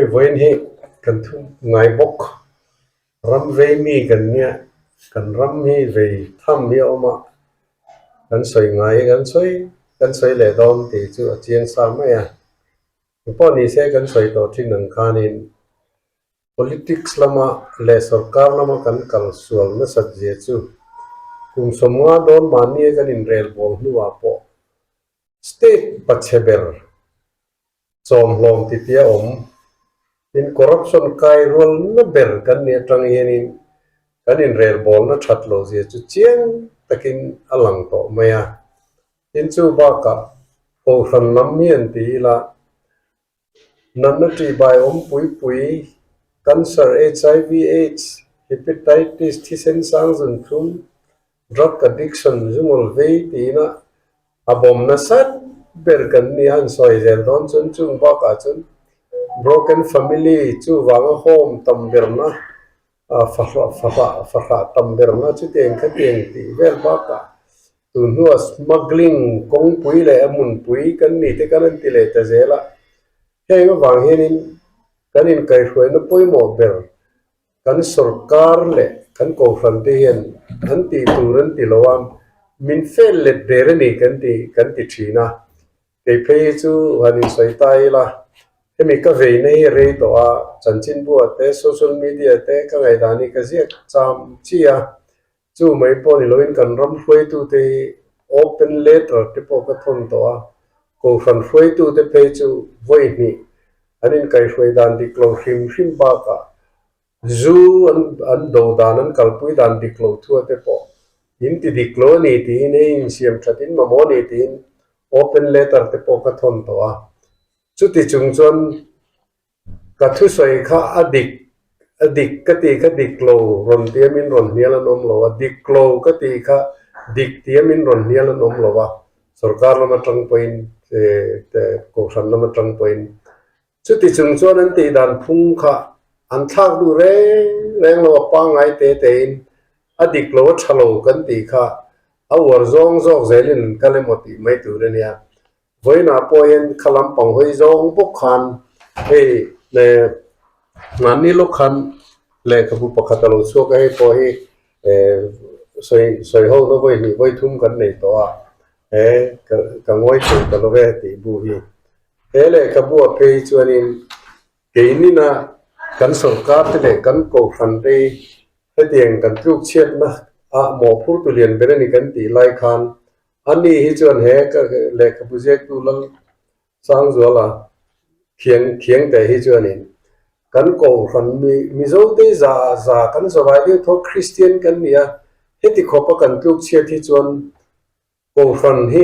Hei vawiin hi kan thu ngai bawk. Ram vei mi kan nia, kan ram hi vei tham hi a awm a, kan sawi ngai kan sawi kan sawi leh dawn tih chu a chiang sa mai a. Engpawh ni se kan sawi tawh thin ang khanin Politics lama leh sorkar lama kan kal sual nasat zia chu kum 50 dawn mahnia kan inrel bawl hnuah pawh state pachhe ber chawmhlawm titia awm in corruption kai rual na ber kan nih atang hianin kan inrel bawlna that lo zia chu chiang takin a lang tawh mai a. Tin chu bakah Kohhran lam hi an ti ila Natna ṭihbai awm pui pui, cancer, HIV, aids, hepatitis, thisen sang zun thlum, drug addiction, zungawl vei tiin a a bawm nasat ber kan ni a, an sawi zel dawn chuan chung bakah chuan broken family chuvanga home tam berna fahrah tam berna chutiang khatiang tih vel bakah Tun hnua smuggling kawngpui leh a hmunpui kan ni te kan an ti leh ta zel a, heng avang hianin kan inkaihhruaina pawimawh ber kan sorkar leh kan kohhran te hian an tih tur an ti lo a, min fel let der a ni kan ti kan ti thin a, kei phei hi chu han insawi ta ila hemi ka veina hi a rei tawh a, chanchinbu-ah te social media te ka ngaihdan hi ka ziak cham chi a. Chu mai pawh ni loin kan ram hruaitute hi open letter te pawh ka thawn tawh a, Kohhran hruaitute phei chu vawi hnih an inkaihhruai dan dik lo hrim hrim bakah zu an an do dan an kalpui dan dik lo thua te pawh in ti dik lo a ni tiin hei insiam that in mamawh a ni tiin open letter te pawh ka thawn tawh a. Chuti chung chuan Ka thusawi kha a dik, a dik ka tih kha dik lo rawn tia min rawn hnial an awm lo a, dik lo ka tih kha dik tia min rawn hnial an awm lo a, sorkar lam atang pawhin kohhran lam atang pawhin chuti chung chuan an tih dan phung kha an thlak duh reng reng lo a, pangngai te tein a dik lo a tha lo kan tih kha a uar zawng zawk zelin an kal emaw tih mai tur a nia. Vawiinah pawh hian kha lampang hawi zawng bawk khan hei leh mahni lawk khan lehkhabu pakhat a lo chhuak a, hei pawh hi eh sawi sawi ho na vawi hnih vawi thum kan nei tawh a, he ka ka ngawi thei ta lo ve tih bu hi. He lehkhabu ah phei chuanin keinina kan sorkar te leh kan kohhran te hi hetiang kan tluk chhiatna ah mawhphurtu lian ber a ni kan tih lai khan Ani hi chuan he ka lehkhabu ziaktu Lal Sangzuala thiang thiang teh hi chuanin kan Kohhran mi Mizote za za kan zawai deuh tho Kristian kan ni a, heti khawpa kan tluk chhiat hi chuan Kohhran hi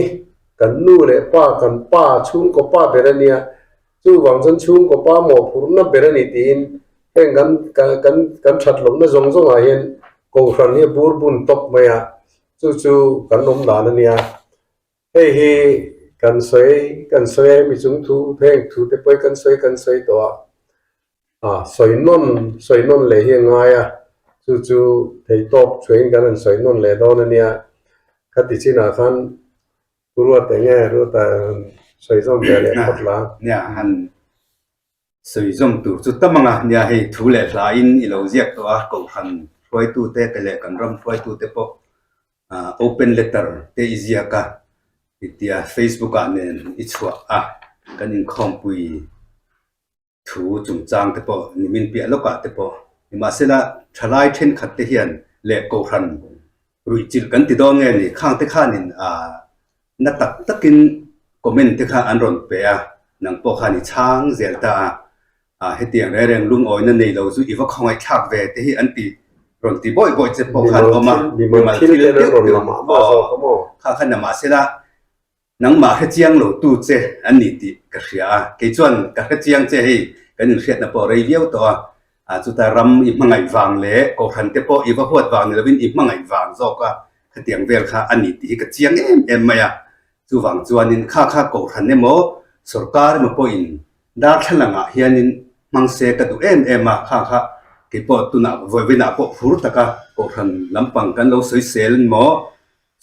kan nu leh pa kan pa chhungkaw pa ber a nia, chuvang chuan chhungkaw pa mawhphurhna ber a ni tiin heng kan kan kan that lohna zawng zawngah hian Kohhran hi a bur bun tawp mai a, Chu chu kan awm dan a nia. Hei hi kan sawi kan sawi a, hemi chung thu heng thu te pawh hi kan sawi kan sawi tawh a, ah sawi nawn sawi nawn leh hi a ngai a, chu chu theihtawp chhuahin kan han sawi nawn leh dawn a nia. Khati chinah khan Pu Ruata enge Ruata sawi zawm ve leh phawt la. Nia han Sawi zawm tur chu tam anga nia hei thu leh hla in i lo ziak tawh a, Kohhran hruaitute te leh kan ram hruaitute pawh open letter te i ziak a, itia Facebook ah nen i chhuah a, kan inkhawmpui thu chungchang te pawh nimin piah lawkah te pawh nimahsela thalai thenkhat te hian leh Kohhran ruihchilh kan ti dawn nge ni khang te khanin ah Na tak takin comment te kha an rawn pe a, nang pawh khan i chhang zel ta a, ah hetiang reng reng lungawina nei lo chu i va khawngaih thlak ve te hi an ti rawn ti bawih bawih che pawh khan awm a, mimal thil deuh deuh aw kha khan na mahsela nangmah hre chiang lo tu che an ni tih ka hria a, kei chuan ka hre chiang che hei kan inhriatna pawh rei viau tawh a, ah chuta ram i hmangaih vang leh kohhran te pawh i va huat vang ni lovin i hmangaih vang zawk a, Khatiang vel kha a ni tih hi ka chiang em em mai a, chuvang chuanin kha kha kohhran emaw sorkar emaw pawhin darthlalangah hianin hmang se ka duh em em a, kha kha keipawh tunah vawiinah pawh phur taka kohhran lampang kan lo sawisel emaw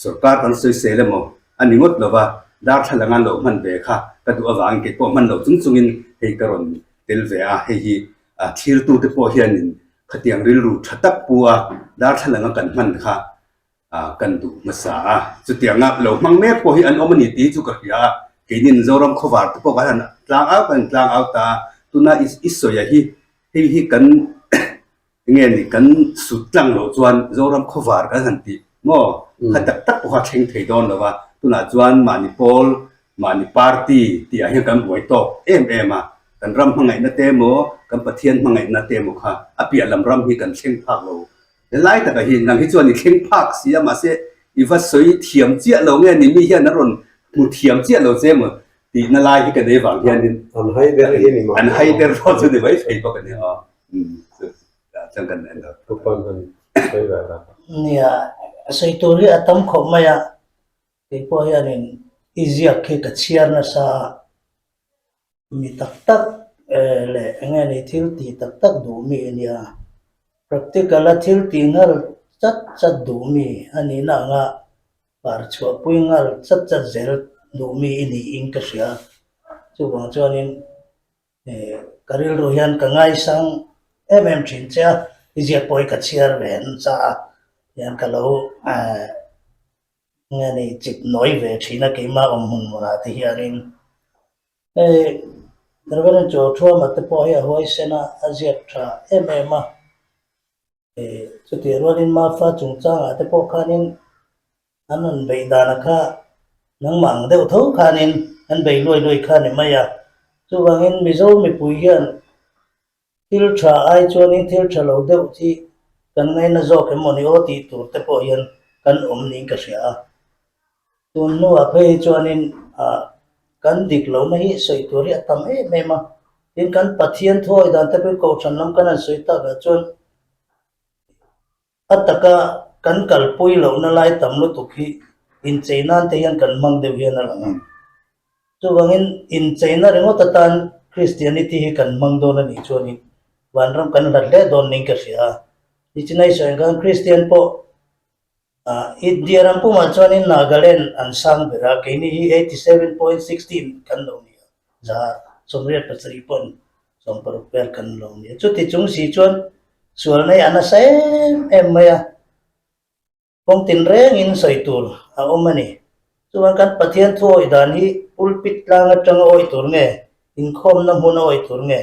sorkar kan sawisel emaw a ni ngawt lova darthlalanga lo hman ve kha ka duh avangin keipawh hman lo chung chungin hei ka rawn. tel ve a, hei hi thlirtute pawh hianin khatiang rilru tha tak pu a darthlalang a kan hman kha kan duh hmasa a. Chutianga lo hmang mek pawh hi an awm a ni tih hi chu ka hria a, keinin Zoram khawvar te pawh kan han tlang au kan tlang au ta a, tuna i sawi a hi hei hi kan Enge ni kan sut tlang loh chuan Zoram khawvar kan han tih maw? Kha tak tak pawh kha thleng thei dawn lo va, tunah chuan mahni pawl, mahni party tih ah hian kan buai tawk em em a, kan ram hmangaihna te emaw, kan Pathian hmangaihna te emaw kha a piah lam ram hi kan thleng phak lo. Helai takah hi nang hi chuan i thleng phak si a, mahse i va sawi thiam chiah lo nge ni mi hian a rawn hmu thiam chiah lo che emaw tihna lai hi ka nei vang hianin An hai der hi ni an hai der pawh chu ni mai thei bawk a ni aw. Nia, sawi tur hi a tam khawp mai a, kei pawh hianin i ziak khi ka chhiar nasa a, mi tak tak leh eng nge ni thil tih tak tak duh mi a nia, practical a thil tih nghal chat chat duh mi a nihna anga par chhuahpui nghal chat chat zel duh mi i niin ka hria, chuvang chuanin Ka rilru hian ka ngaisang em em thin che a, i ziak pawh hi ka chhiar ve nasa a, hian ka lo nge ni chip nawi ve thin a keimah awm hmun hmunah te hianin hei Reverend Chawlthuama te pawh hi a huaisen a, a ziak tha em em a. Chutih rualin Mafa chungchangah te pawh khanin an rawn beih dana kha nangmah ang deuh tho khanin an bei luai luai kha ni mai a. Chuvangin Mizo mipui hian thil tha ai chuanin thil tha lo deuh hi kan ngaina zawk em maw ni aw tih tur te pawh hian kan awm niin ka hria a. Tun hnuah phei hi chuanin ah kan dik lohna hi sawi tur hi a tam em em a, tin kan Pathian thuawi dan te pawh hi kohhran lam kan han sawi takah chuan a taka kan kalpui lohna lai tam lutuk hi inchei nan te hian kan hmang deuh hian a lang a. Chuvangin incheina ringawt atan Christianity hi kan hmang dawn a nih chuanin vanram kan hlat hle dawn niin ka hria a. Nichina i sawi ang khan Christian pawh India ram pumah chuanin Nagaland an sang ber a, keini hi 87.16 kan lo ni a, 187.76 vel kan lo ni a. Chuti chung si chuan sualna hi a nasa em em mai a, kawng tinrengin sawi tur a awm a ni. Chuan kan Pathian thu awih dan hi pulpit tlang atanga awih tur nge, inkhawmna hmun a awih tur nge,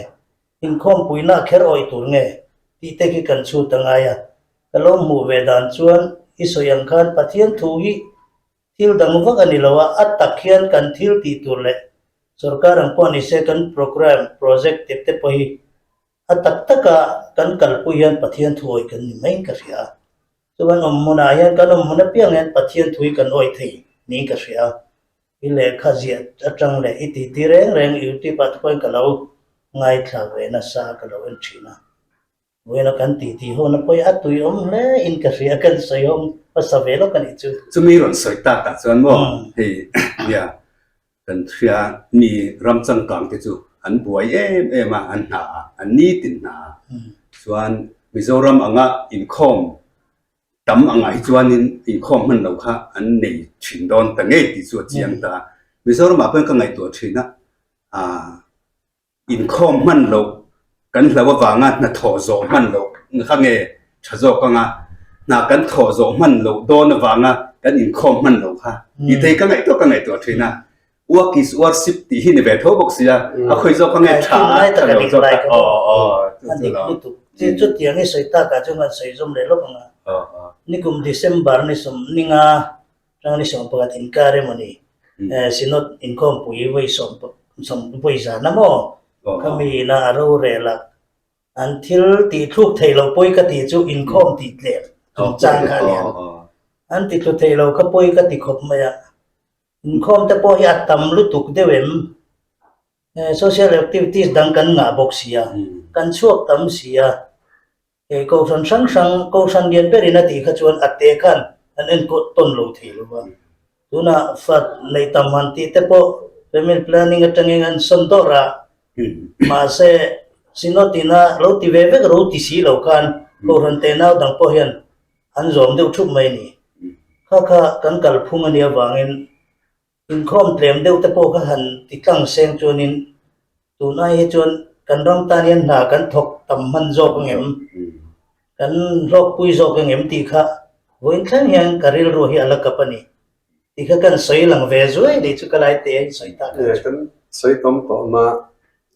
inkhawmpuina kher awih tur nge tih te khi kan chhut a ngai a. Ka lo hmuh ve dan chuan i sawi ang khan Pathian thu hi thil dang vak a ni lo a, a tak hian kan thil tih tur leh sorkar ang pawh ni se kan programme, project te te pawh hi a tak taka kan kalpui hian Pathian thu awih kan ni mai ka hria a. Chuan awm hmunah hian kan awm hmun apiang hian Pathian thu hi kan awih thei niin ka hria a. I lehkha ziah atang leh i titi reng reng YouTube ah te pawhin ka lo ngaithla ve nasa a ka lo en thin a. Vawiina kan titi hawna pawh hi a tui awm hle in ka hria kan sawi awm hmasa ve lawk a nih chu. Chumi rawn sawi tak ah chuan maw hei nia kan hria mi ram changkang te chu an buai em em a an hna ah an nitin hna ah chuan Mizoram anga inkhawm Tam angah hi chuanin inkhawm hman lo kha an nei thin dawn ta ngei tih chu a chiang ta. Mizoramah pawhin ka ngaihtuah thin a, aah inkhawm hman loh kan hlo avanga hna thawh zawh hman loh kha nge tha zawk anga hna kan thawh zawh hman loh dawn avanga kan inkhawm hman loh kha tih te hi ka ngaihtuah ka ngaihtuah thin a. Work is worship tih hi ni ve tho bawk sia, a khawi zawk a nge tha a, tha lo zawk a, aw aw chu chu lo. Chu chutiang i sawi takah chuan kan sawi zawm leh lawk ang a, nikum December ni sawmninga tang ni 11 inkar emaw ni Synod inkhawmpui vawi vawi zan a maw khami ina a rorel a, an thil tih thluk theih loh pawi ka tih chu inkhawm tih tlem chungchang kha a ni ang, an ti thlu theih lo kha pawi ka ti khawp mai a. Inkhawm te pawh hi a tam lutuk deuh em? Social activities dang kan ngah bawk si a, kan chhuak tam si a. Kohhran hrang hrang, kohhran lian berin a tih kha chuan a te khan an enkawl tawn lo thei lo va. Tunah fa neih tam han tih te pawh family planning atangin an sawn dawrh a, mahse Synod ina lo ti ve vek ro ti si lo khan kohhran tenau dang pawh hian an zawm deuh thup mai a ni. Kha kha kan kalphung a nih avangin inkhawm tlem deuh te pawh kha han ti tlang seng chuanin tunai hi chuan. Kan ram tan hian hna kan thawk tam hman zawk ang em? Kan hlawkpui zawk ang em tih kha vawiin thleng hian ka rilru hi a la kap a ni. Tih kha kan sawi lang ve zuai ni chu ka lai te a insawi tak ang chu. Kan sawi tam tawhna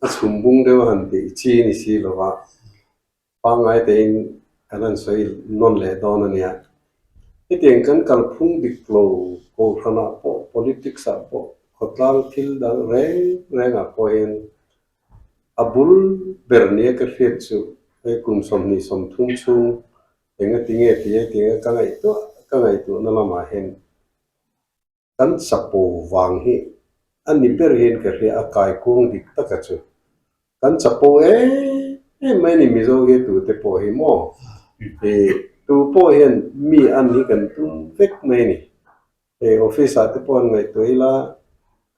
a chhum bung deuh a han tih chi ni si lo va, pangngai tein kan han sawi nawn leh dawn a nia. Hetiang kan kalphung dik lo kohhranah pawh politics ah pawh khawtlang thil dang reng rengah pawh hian a bul ber nia ka hriat chu hei kum 20 30 chhung Engati nge tih a tinga ka ngaihtuah ka ngaihtuahna lamah hian kan chapo vang hi a ni ber hian ka hria a kaikuang dik taka chu kan chapo em em mai a ni Mizo hi tute pawh hi maw ih tu pawh hian mi an hi kan tum vek mai a ni hei office ah te pawh an ngaihtuah ila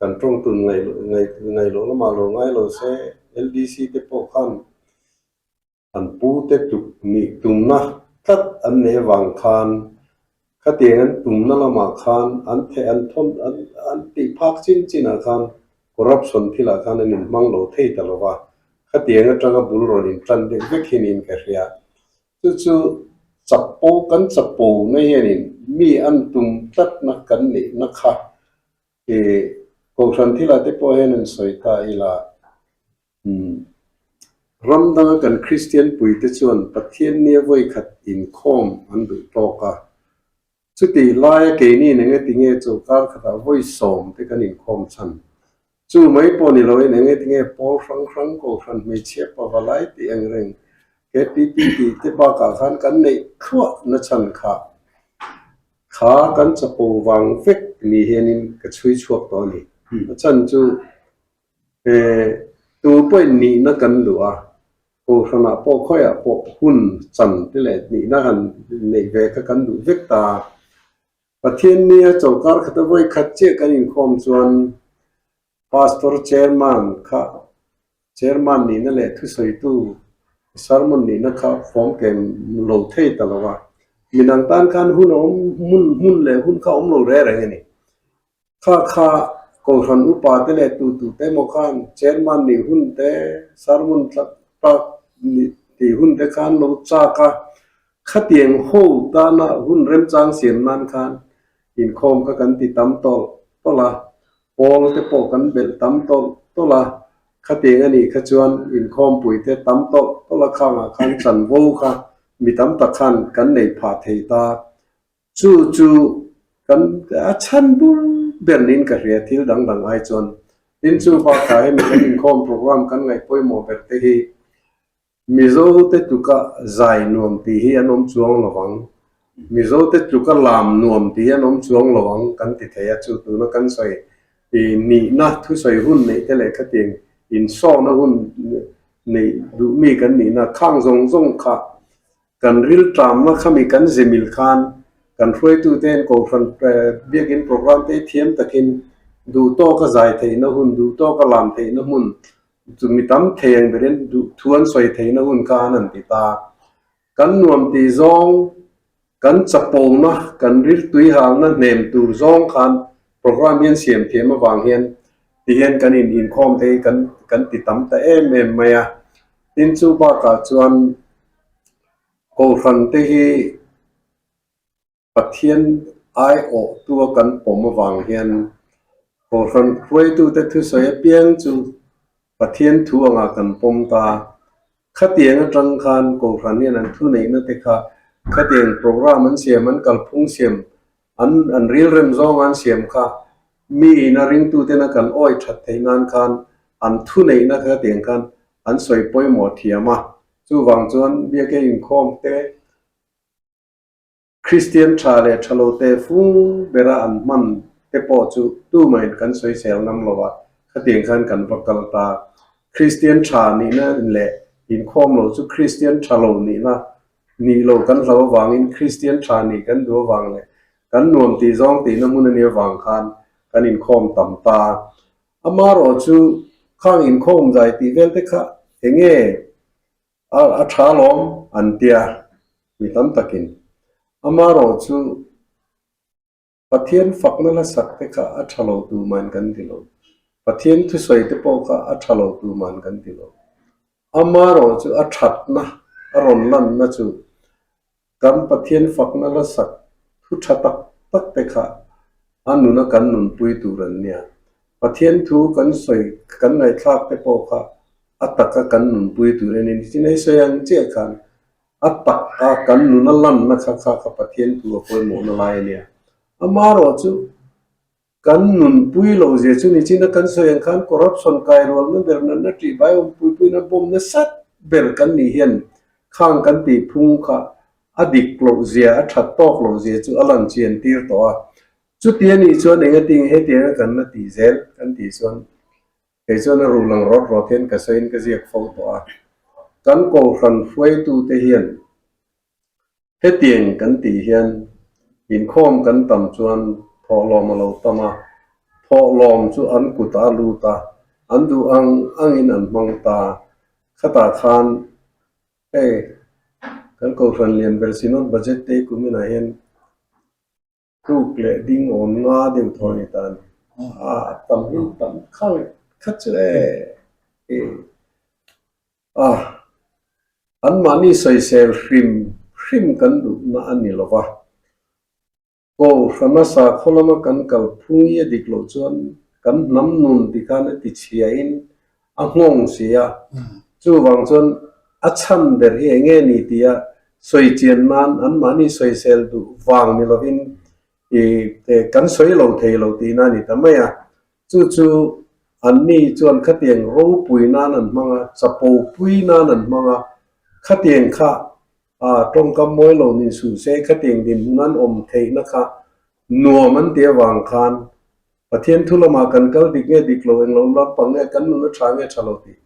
kan tawngtun ngaih ngaih loh lamah lo ngai lo se LDC te pawh khan An pute tluk nih tumna tlat an nei avang khan khatiang an tumna lamah khan an theh an thawn an an tih phak chin chinah khan corruption thilah khan an inhmang lo thei ta lo va, khatiang atanga bul rawn intan deuh vek hi niin ka hria. Chu chu chapo kan chapo na hianin mi an tum tlatna kan neihna kha ih kohhran thilah te pawh hian an sawi ta ila. Ram danga kan Kristian puite chuan Pathian nia vawi khat inkhawm an duh tawk a. Chutih laia keini eng nge tinge chawlhkar khatah vawi 10 te kan inkhawm chhan. Chu mai pawh ni loin eng nge tinge pawl hrang hrang kohhran hmeichhia pavalai tih ang reng KPP tih te bakah khan kan neih thluah na chhan kha kha kan chapo vang vek ni hianin ka chhui chhuak tawh a ni. A chhan chu Tu pawhin nihna kan duh a, Kohhranah pawh khawiah pawh hun chan te leh nihna han neih ve kha kan duh vek ta a. Pathian nia chawlhkar khata vawi khat chiah kan inkhawm chuan Pastor Chairman kha Chairman nihna leh thusawitu sermon nihna kha fawm kem lo thei ta lo a. Midang tan khan hun a awm hmun hmun leh hun kha a awm lo reng reng a ni. Kha kha Kohhran upa te leh tu tu te emaw khan Chairman nih hun te, sermon tlat tak nih tih hun te khan lo chak a, khatiang ho tana hun remchang siam nan khan inkhawm kha kan ti tam tawlh tawlh a, pawl te pawh kan belh tam tawlh tawlh a, khatiang a nih kha chuan inkhawmpui te tam tawlh tawlh a khangah khan chanvo kha mi tam tak khan kan nei phah thei ta. Chu chu kan a chhan bur ber niin ka hria thil dang dang ai chuan. Tin chu bakah hemi kan inkhawm program kan ngaih pawimawh ber te hi Mizo te tluka zai nuam tih hi an awm chuang lo ang, Mizo te tluka lam nuam tih hi an awm chuang lo ang kan ti thei a, chu tuna kan sawi nihna thusawi hun neih te leh khatiang insawhna hun neih duh mi kan nihna khang zawng zawng kha Kan rilṭamna khami kan zemil khan kan hruaitute hian Kohhran Biakin program te hi thiam takin duh tawka zai theihna hun, duh tawka lam theihna hmun, chu mi tam thei ang berin duh thu an sawi theihna hun kha an han ti ta. Kan nuam tih zawng, kan chapona, kan riltui halna hnem tur zawng khan program hi an siam thiam avang hian tihian kan in inkhawm te hi kan kan ti tam ta em em mai a. Tin chu bakah chuan Kohhran te hi Pathian aiawhtua kan pawm avang hian Kohhran hruaitute thusawi apiang chu Pathian thu angah kan pawm ta. Khatiang atang khan Kohhran hian an thuneihna te kha khatiang program an siam, an kalphung siam, an an rilrem zawng an siam kha mi ina ringtuten a kan awi that theih nan khan an thuneihna khatiang khan an sawi pawimawh thiam a. Chuvang chuan biak e inkhawm te Kristian tha leh tha lo te fung bera an hman te pawh chu tumahin kan sawisel ngam lo a, khatiang khan kan va kal ta. Kristian tha nihna leh inkhawm lo chu Kristian tha lo nihna nih lo kan hlo avangin Kristian tha nih kan duh avang leh kan nuam tih zawng tihna hmun a nih avang khan kan inkhawm tam ta. Amarawh chu khang inkhawm zai tih vel te kha eng nge a a tha lawm an tia mi tam takin. Amarawh chu Pathian fakna hla sak te kha a tha lo tu man kan ti lo. Pathian thusawi te pawh kha a tha lo tu man kan ti lo. Amaherawhchu a thatna a rawn lanna chu kan Pathian fakna la sak thu tha tak tak te kha a nuna kan nunpui tur an nia. Pathian thu kan sawi kan ngaihthlak te pawh kha a taka kan nunpui tur a ni. Nichin ei sawi ang chiah khan a taka kan nuna lanna kha kha kha Pathian thu a pawimawhna lai a nia. Amaherawhchu Kan nunpui lo zia chu nichin a kan sawi ang khan corruption kairualna ber natna tih bai awm puipuina bawm nasa ber kan nih hian khang kan tih phung kha a dik loh zia, a that tawk loh zia chu a lan chian tir tawh a. Chuti a nih chuan engatinge hetianga kan la tih zel kan tih chuan kei chuan a ruh lang rawt rawt hian ka sawiin ka ziak fo tawh a. Kan kohhran hruaitute hian Hetiang kan tih hian inkhawm kan tam chuan thawhlawm a lo tam a, thawhlawm chu an kutah a lut a, an duh ang angin an hmang ta. Khatah khan hei kan Kohhran lian ber Synod Budget te kuminah hian Tluk leh ding awn nga deuh thaw a ni ta a ni. A tam hi tam khang khat chu e a anmahni sawisel hrim hrim kan duhna a ni lo va. Kohhrana sakhaw lama kan kal phung hi a dik loh chuan kan hnam nun ti khan a ti chhiain a nghawng si a. Chuvang chuan a chhan ber hi eng nge ni tia sawi chian nan anmahni sawisel duh vang ni lovin ih kan sawi lo thei lo tihna a ni ta mai a. Chu chu anni chuan khatiang ropui nan an hmang a, chapo pui nan an hmang a, khatiang kha tawngkam mawi lo nin suh se khatiang dinhmun an awm theihna kha nuam an ti avang khan Pathian thu lamah kan kal dik nge dik lo englo lampang nge kan nuna tha nge tha lo tih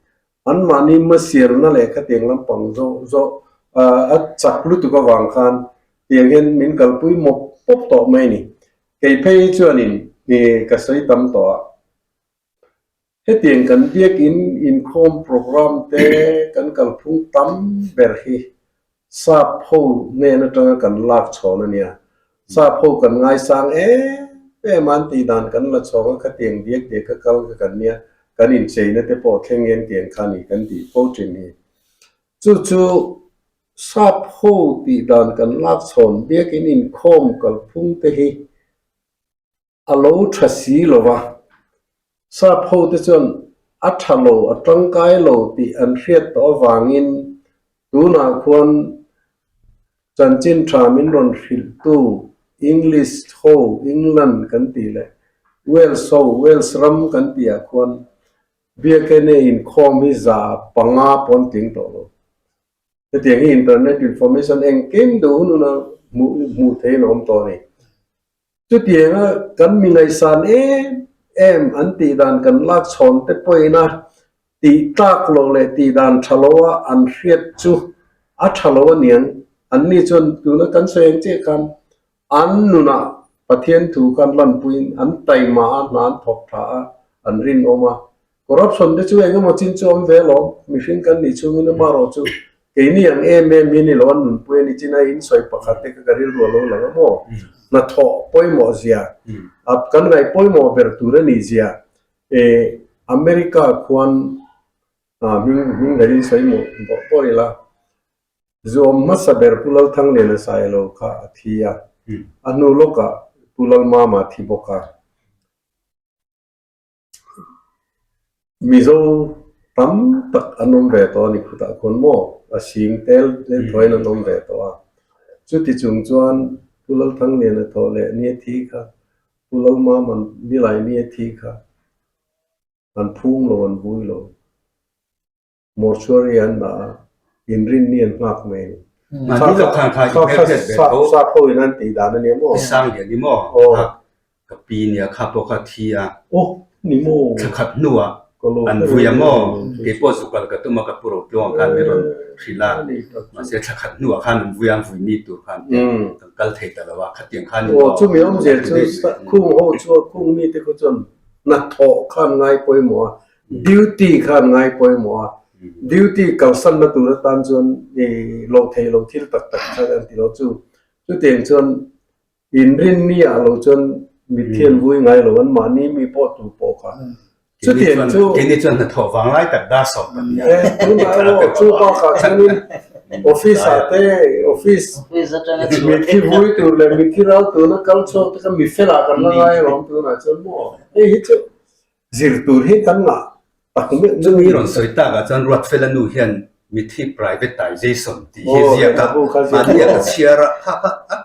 anmahni hmasialna leh khatiang lampang zawh zawh a chak lutuk avang khan tiang hian min kalpui mawp mawp tawh mai a ni. Kei phei chuanin ka sawi tam tawh a. Hetiang kan biakin inkhawm program te kan kalphung tam ber hi Sap ho hnen atanga kan lak chhawn a nia. Sap ho kan ngaisang em em a, an tih dan kan la chhawng a, khatiang diak diak a kal kha kan nia, kan incheina te pawh thleng en tiang kha ni kan tih fo thin hi. Chu chu Sap ho tih dan kan lak chhawn biakin inkhawm kalphung te hi A lo tha si lo va, sap hote chuan a tha lo, a tangkai lo tih an hriat tawh avangin tunah khuan chanchin tha min rawn hrilhtu English ho, England kan tih leh Wales ho, Wales ram kan tihah khuan Biakene inkhawm hi 500 pawn tling tawh lo. Hetiang hi internet information engkim duh hun huna hmuh theihin a awm tawh a ni. Chutianga kan mi ngaihsan em em an tih dan kan lak chhawn te pawhin a tih tlak loh leh tih dan tha lo a an hriat chu a tha lo a niang. Anni chuan tuna kan sawi ang chiah khan an nunah Pathian thu khan lanpuiin an taima a, hna an thawk tha a, an rinawm a. Corruption te chu eng emaw chin chu awm ve alawm, mihring kan nih chhungin amaherawh chu keini ang em em hi ni lo an nunpui a ni chin a in sawi pakhat te kha ka rilru a lo lang a maw? Hnathawh pawimawh zia, kan ngaih pawimawh ber tur a nih zia e America khuan hming hming dahin sawi mawh bawrh bawrh ila Zuam hmasa ber Pu Lalthangliana Sailo kha a thi a, a hnu lawkah Pu Lalmama a thi bawk a. Mizo tam tak an awm ve tawh a ni khutah khawn maw? A sing tel tel thuaiin an awm ve tawh a. Chuti chung chuan Pu Lalthangliana thawh leh ni a thi kha, Pu Lalmama'n nilai ni a thi kha an phung lo, an vui lo. Mortuary an dah a, inrinni an nghak mai a ni. Mahni lo khan kha i hmelhriat ve tho. Sap ho in an tih dan a nia maw? I sang lian ni maw? Ka pi nia kha pawh kha thi a. Aw ni maw? Thla khat hnuah an vui a maw? Kei pawh zu kal ka tum a, ka pu ro tluang khan min rawn hrilh a. Mahse thla khat hnuah khan an vui a, an vui ni tur khan te kan kal thei ta lo a, khatiang khan Aw chumi awmzia chu khung ho chu khung mite khaw chuan hnathawh khan ngai pawimawh a, Duty kha an ngai pawimawh a, duty kalsanna tur atan chuan i loh theih loh thil tak tak kha an ti lo chu. Chutiang chuan inrinni ah lo chuan mitthi an vui ngai lo, anmahni mi pawh tu pawh kha. Chutiang chu. Keini chuan hnathawh vang lai tak dar sawm kan nia. E, tunah erawh chu bakah chuanin office ah te office mitthi vui tur leh mitthi ral tuna kal chhuak te kha mi felah kan la ngai alawm tunah chuan maw hei hi chu zir tur hi kan ngah tak meuh meuh. Chumi rawn sawi takah chuan Ruatfela nu hian mitthi privatization tih hi ziak a, mahni a ka chhiar a, kha kha a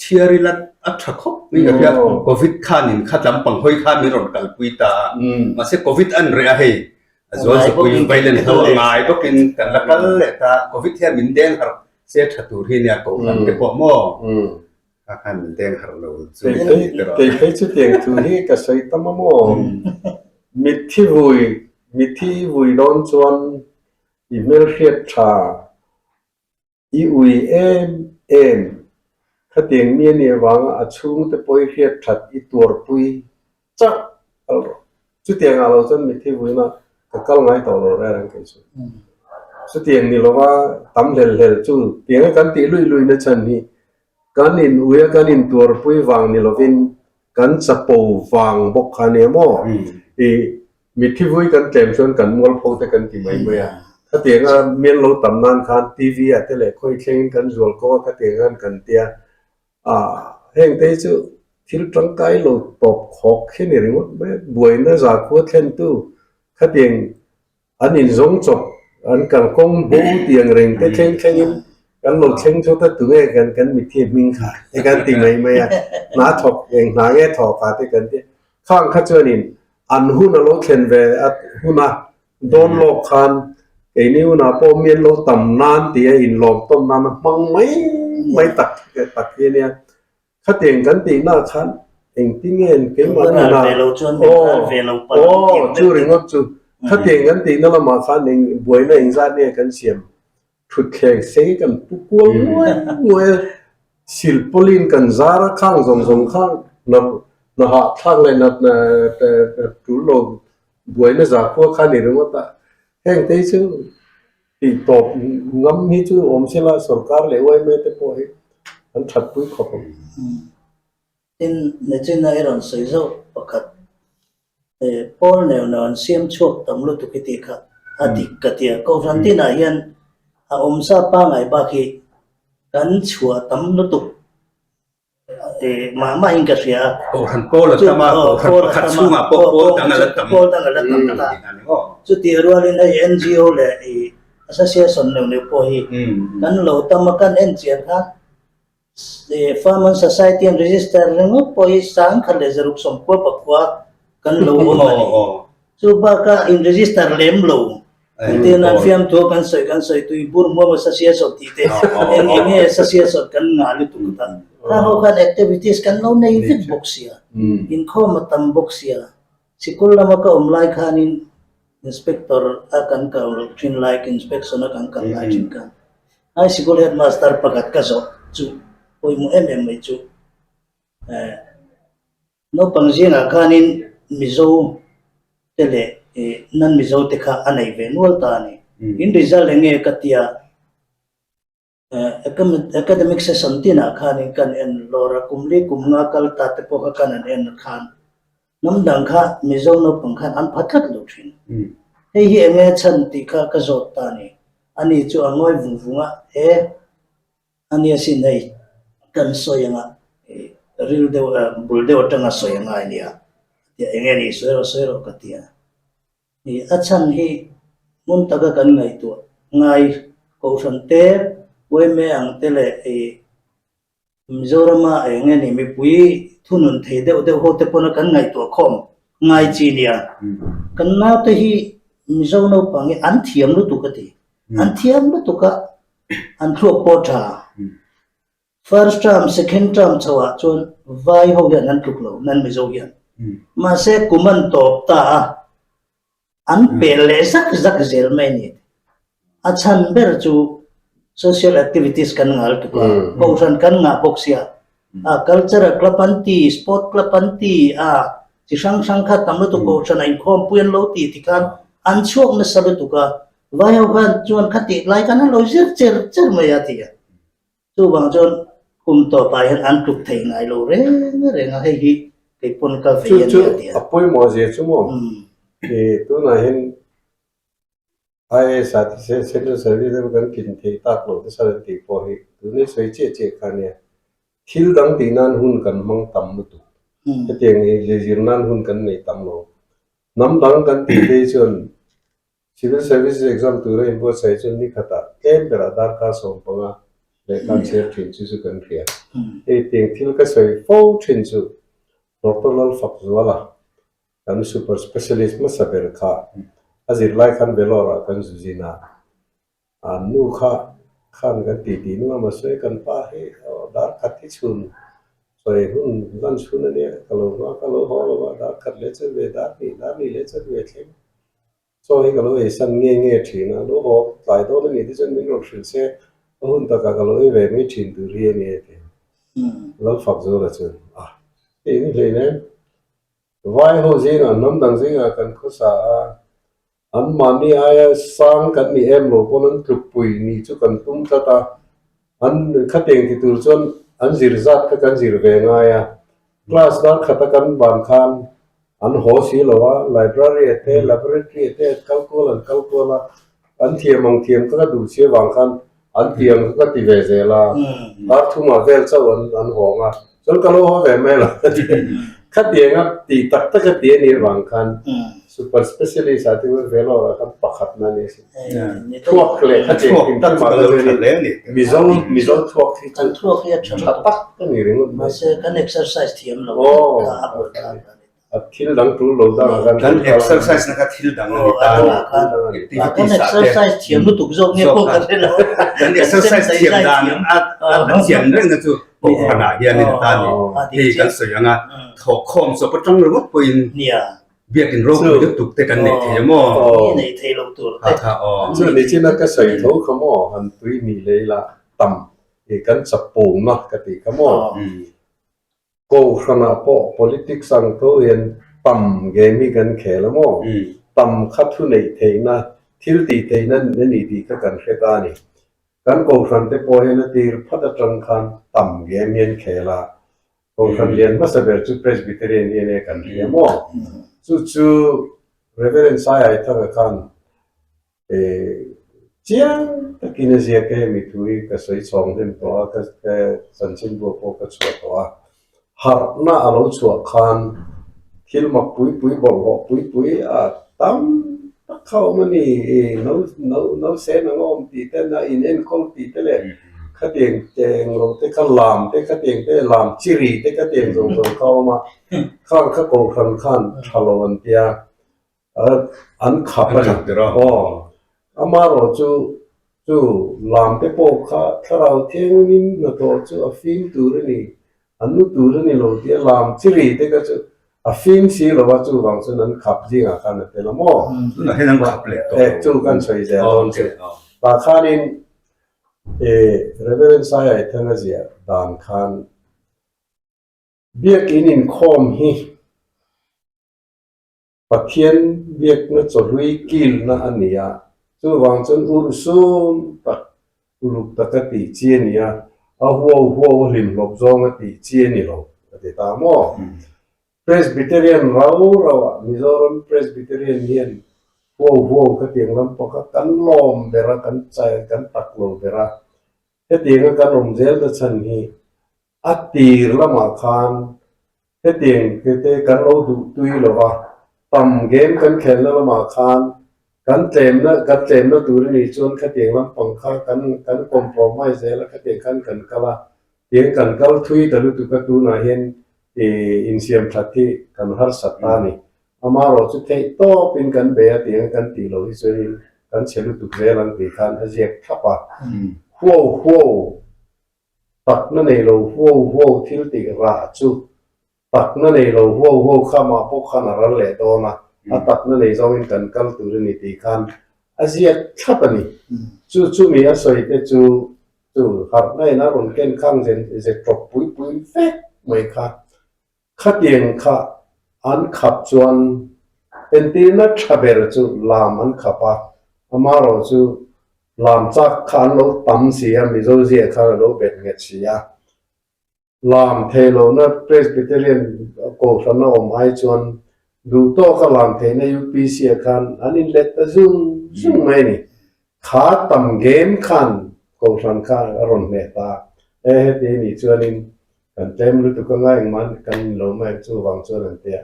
Chhiar ila a tha khawp mai ka hria. Covid khanin kha tlampang hawi khan min rawn kalpui ta a. Mahse Covid an reh a hei, a zual zapui vailen ho a ngai bawkin kan la kal leh ta. Covid hian min deng harh se tha tur hi nia kohhran te pawh maw? Kha khan min deng harh lo chu ni te rawh. Kei phei chu tiang thu hi ka sawi tam a maw? Mitthi vui, mitthi vui dawn chuan i hmelhriat tha I ui em em, khatiang mi a nih avanga a chhungte pawh i hriat that i tuarpui chauh kal rawh. Chutiang ah lo chuan mitthi vuina ka kal ngai tawh lo reng reng kei chu. Chutiang ni lova tam hlel hlel chu tianga kan tih luih luih na chhan hi kan in ui a kan in tuarpui vang ni lovin kan chapo vang bawk kha nia maw? I Mitthi vui kan tlem chuan kan mualpho te kan ti mai mai a, khatianga mian lo tam nan khan TV ah te leh khawi thlengin kan zual ko a khatiang khan kan tia a, heng te hi chu thil tangkai lo tawp khawk hi ni ringawt mai a, buaina zakhua thlentu khatiang an inzawng chawp an kalkawng bo tiang reng te thleng thlengin kan lo thleng chawt a tunge kan kan mitthi hming kha te kan ti mai mai a, hna thawk eng hna nge thawk ah te kan ti a, khang kha chuanin An hun a lo thlen ve a hun a, dawn lawk khan keini hunah pawh mi an lo tam nan tih a inlawm tawn nan a hmang mai mai tak tak hi a nia. Khatiang kan tihna khan engtin nge keimah nunah aw aw chu ringawt chu khatiang kan tihna lamah khan eng buaina engzat nge kan siam Thutthleng sei kan pu kual nguai nguai a, silpawlin kan zar a, khang zawng zawng kha hna hahthlak leh hna tul lo buaina zakhua kha a ni ringawt a. Heng te hi chu tih tawp ngam hi chu awm sela sorkar leh yma te pawh hi an thatpui khawp ang. Tin, Nachina i rawn sawi zauh pakhat, Pawl neu neu an siam chhuak tam lutuk i tih kha a dik ka ti a. Kohhran tinah hian a awmsa pangai bak hi kan chhuah tam lutuk mah mahin ka hria a. Kohhran pawl a tam a, kohhran pakhat chhungah pawh pawl dang a la tam. Pawl dang a la tam ta. Chutih rualin hei NGO leh Association neu neu pawh hi kan lo tam a, kan en chian khan Farmer Society an register ringawt pawh hi 1699 kan lo awm a ni. Chu bakah in register lem lo engtin an fiamthu a kan sawi kan sawi tui bur hmuam association tih te eng eng nge association kan ngah lutuk ta. Kha ho khan activities kan lo nei vek bawk sia, inkhawm a tam bawk sia. Sikul lama ka awm lai khanin Inspector a kan kal thin lai, inspection a kan kal lai thin khan high sikul headmaster pakhat ka zawh chu pawimawh em em mai chu eh naupang zingah khanin Mizo te leh eh nan Mizo te kha a nei ve nual ta a ni. In result eng nge ka tia Academic session tinah khanin kan en lawr a, kum li kum nga kal ta te pawh kha kan han en khan hnam dang kha Mizo naupang khan an pha tlat lo thin. Hei hi enge chhan tih kha ka zawt ta a ni. Ani chu a ngawi vung vung a, E, ani asin hei kan sawi anga ril deuh bul deuh atanga sawi a ngai nia, a ti a, enge ni sawi rawh sawi rawh ka ti a. A chhan hi hmun taka kan ngaihtuah ngai Kohhran te, yma ang te leh Mizorama eng nge ni mipui thunun thei deuh deuh ho te pawna kan ngaihtuah khawm ngai chi nia. Kan naute hi Mizo naupang hi an thiam lutuk a ti. An thiam lutuk a, an thluak pawh tha. First term, second term chho ah chuan vai ho hian an tluk lo, nan Mizo hian. Mahse kum an tawp ta a, an pel leh zak zak zel mai a ni. A chhan ber chu social activities kan ngal tuk a, kohhran kan ngah bawk sia, a cultural club an ti, sport club an ti, a chi hrang hrang kha tam lutuk kohhran a inkhawmpui an lo ti tikhan an chhuak nasa lutuk a, vai ho khan chuan khatih lai khan an lo zir cher cher mai a ti a. Chuvang chuan kum tawpah hian an tluk thei ngai lo reng reng a, hei hi kei pawn ka vei a Chu nia ti a. a pawimawh zia chu maw? I tunah hian IAS ah te Central Service emaw kan tlin theih tak loh te sal an tih pawh hi tuna sawi chiah chiah kha nia. Thil dang tih nan hun kan hmang tam lutuk. Hetiang hi zir nan hun kan nei tam lo. Hnam dang kan tih phei chuan Civil Services exam tura inbuatsaih chuan ni khatah tlem berah darkar 15 lehkha an chhiar thin chu chu kan hria. Hei tiang thil ka sawi fo thin chu Doctor Lalfakzuala kan super specialist hmasa ber kha a zirlai khan Vellore ah kan zu zin a, an nu kha khan kan tih tih nu a mahse kan pa hi dar khat hi chhun sawi hun lunch hun a nia ka lo hma ka lo haw lo a, dar khat leh chan ve dar hnih dar hnih leh chan ve thleng chaw hi ka lo ei san nge nge thin a, lo haw tlai dawn a nih te chuan min rawn hrilh se a hun takah ka lo ei ve mai thin tur hi a ni a ti. Lalfakzuala chuan a hei ni hleinem. Vai ho zingah, hnam dang zingah kan khawsa a, an mahni aia sang kan ni em lo pawn an tlukpui nih chu kan tum tlat a, an khatiang ti tur chuan an zir zat kha kan zir ve ngai a, class dar khata kan ban khan an haw si lo a, library ah te, laboratory ah te an kal kual an kal kual a, an thiam ang thiam kha ka duh si avang khan an ti ang kha ka ti ve zel a, dar thumah vel chauh an an hawng a, chuan ka lo haw ve mai lo khatianga tih tak tak a ti a nih avang khan super specialist ah te chuan Vellore ah khan pakhatna a ni asin. Thuak leh khatiang hrim hrim ah kha chuan Mizo Mizo thuak hi chu tha tak a ni ringawt mai. Mahse kan exercise thiam lo kha a buai thlak a ni. A thil dang tul lo dang ah khan Kan exercise na kha thil dang a ni ta. Kan exercise thiam lutuk zawk nge pawh ka hre lo. Kan exercise thiam dan a chian reng na chu kohhran ah hian in ta ni. Hei kan sawi ang a, thawkkhawm chawp atang ringawt pawhin biakin ropui lutuk te kan neih thei a maw? Nei thei lo tur te. Chu nichina ka sawi tho kha maw han tui hnih lei la tam kan chapona ka tih kha maw. Kohhranah pawh politics ang tho hian tam game hi kan khel a maw? Tam kha thu neih theihna, thil tih theihna a ni tih kha kan hre ta a ni. Kan kohhran te pawh hian a tir phat atang khan tam game hi an khel a, kohhran lian hmasa ber chu Presbyterian hi a nia kan hria maw? Chu chu Reverend Saiaithanga khan Chiang takin a ziak e, mi thu hi ka sawi chhawng hnem tawh a, ka chanchinbu pawh ka chhuah tawh a. Harhna a lo chhuah khan thil mak pui pui, bawlhhlawh pui pui a tam tak kha a awm a ni. No no no sen ang a awm tih te, na in enkawl tih te leh khatiang teng lo te kha lam te khatiang te lam chiri te khatiang zawng zawng kha a awm a. Khang kha kohhran khan tha lo an tia. An khap a ni. Aw. Amaherawh chu chu lam te pawh kha thlarau thiangin hnathawh chu a fim tur a ni, a nu tur a ni lo tia lam chi ri te kha chu a fim si lo a, chuvang chuan an khap zingah khan a tel a maw? Tunah hian an khap leh tawh lo. Chu kan sawi zel dawn chu. Tah khanin Reverend Saiaithanga ziah dan khan Biakin inkhawm hi Pathian biakna chawhlui kilna a ni a, chuvang chuan urhsun tak uluk taka tih chi a ni a, a huau huau a hlimhlawp zawnga tih chi a ni lo a ti ta maw? Presbyterian rau rauah Mizoram Presbyterian hian huau huau khatiang lam pawh kha kan lawm ber a, kan chai kan tak lo ber a, hetianga kan awm zel ta chhan hi A tir lamah khan hetiang te kan lo duh tui lo va, tam game kan khelna lamah khan kan tlemna kan tlemna tur a nih chuan khatiang lampang kha kan kan compromise zel a, khatiang khan kan kal a, tiang kan kal thui ta lutuk a tunah hian ih insiam that hi kan harsat ta a ni. Amaherawh chu theih tawpin kan bei a tiang kan tih loh hi chuanin kan chhe lutuk zel ang tih khan a ziak thlap a. Huau huau Takna nei lo huau huau thil tih rah chu takna nei lo huau huau kha mah pawh khan a ral leh dawn a, a takna nei zawngin kan kal tur a ni tih khan a ziak thlap a ni. Chu chumi a sawi te chu chu harhna in a rawn ken khang zen ze tawp pui pui vek mai kha. Khatiang kha an khap chuan entirna tha ber chu lam an khap a, amaherawh chu lam chak kha an lo tam si a, Mizo zia khan a lo bet nghet si a. Lam thei lohna Presbyterian kohhran a awm ai chuan. Duh tawka lam theihna UPC ah khan an inlet ta zung zung mai a ni. Kha tam game khan Kohhran kha a rawn hneh ta a, e heti a nih chuanin kan tlem lutuk anga engmah kan inlo mai ang chuvang chuan an ti a.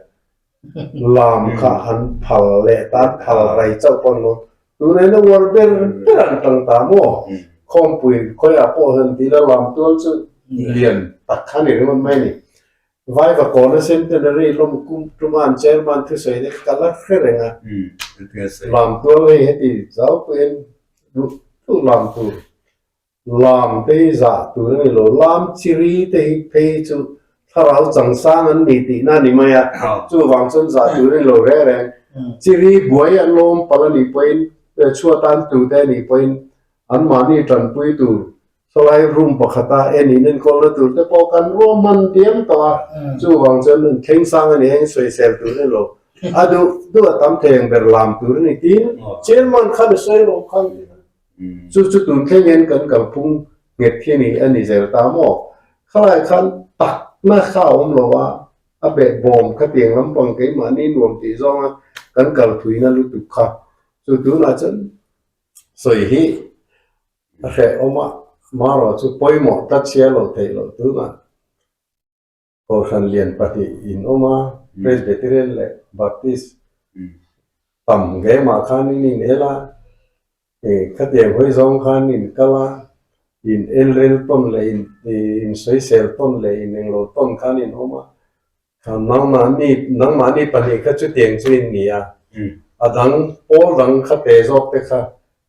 Lam kha an phal leh ta, an phal rai chauh pawh an lo tunah hian a uar ber ber an tang ta maw? Khawmpui khawiah pawh han ti ila lam tual chu lian tak kha a ni ringawt mai a ni. Vaiva Kawna Centenary lawm kum tuma an chairman thusawi te kha ka la hre reng a, lam tual hei heti zau pawhin duh duh lam tur, lam te hi zah tur a ni lo, lam chiri te hi phei chu thlarau changsang an ni tihna a ni mai a, chuvang chuan zah tur a ni lo reng reng, chiri buai an lawm palh a nih pawhin, chhuatan tute a nih pawhin anmahni tanpui tur Sawlai room pakhata en in enkawlna tur te pawh kan ruahman diam tawh a, chuvang chuan an thleng sang a ni eng sawisel tur a ni lo, a duh duh a tam thei ang ber lam tur a ni tiin chairman khan a sawi lo khan chu chu tun thleng hian kan kalphung nghet hi a ni a ni zel ta maw? Khalai khan takna kha a awm lo a, a behbawm khatiang lampang keimahni nuam tih zawnga kan kalphuina lutuk kha chu tunah chuan sawi hi A hrehawm a, marawh chu pawimawh tlat sia lo theih loh tunah Kohhran lian pahnih in awm a, Presbyterian leh Baptist tam gemah khan in inel a, khatiang hawi zawng khan in kal a, in elrel tawn leh in sawisel tawn leh in englo tawn khan in awm a, Nangmahni, nangmahni pahnih kha chutiang chu in ni a, a dang, pawl dang kha pe zawk te kha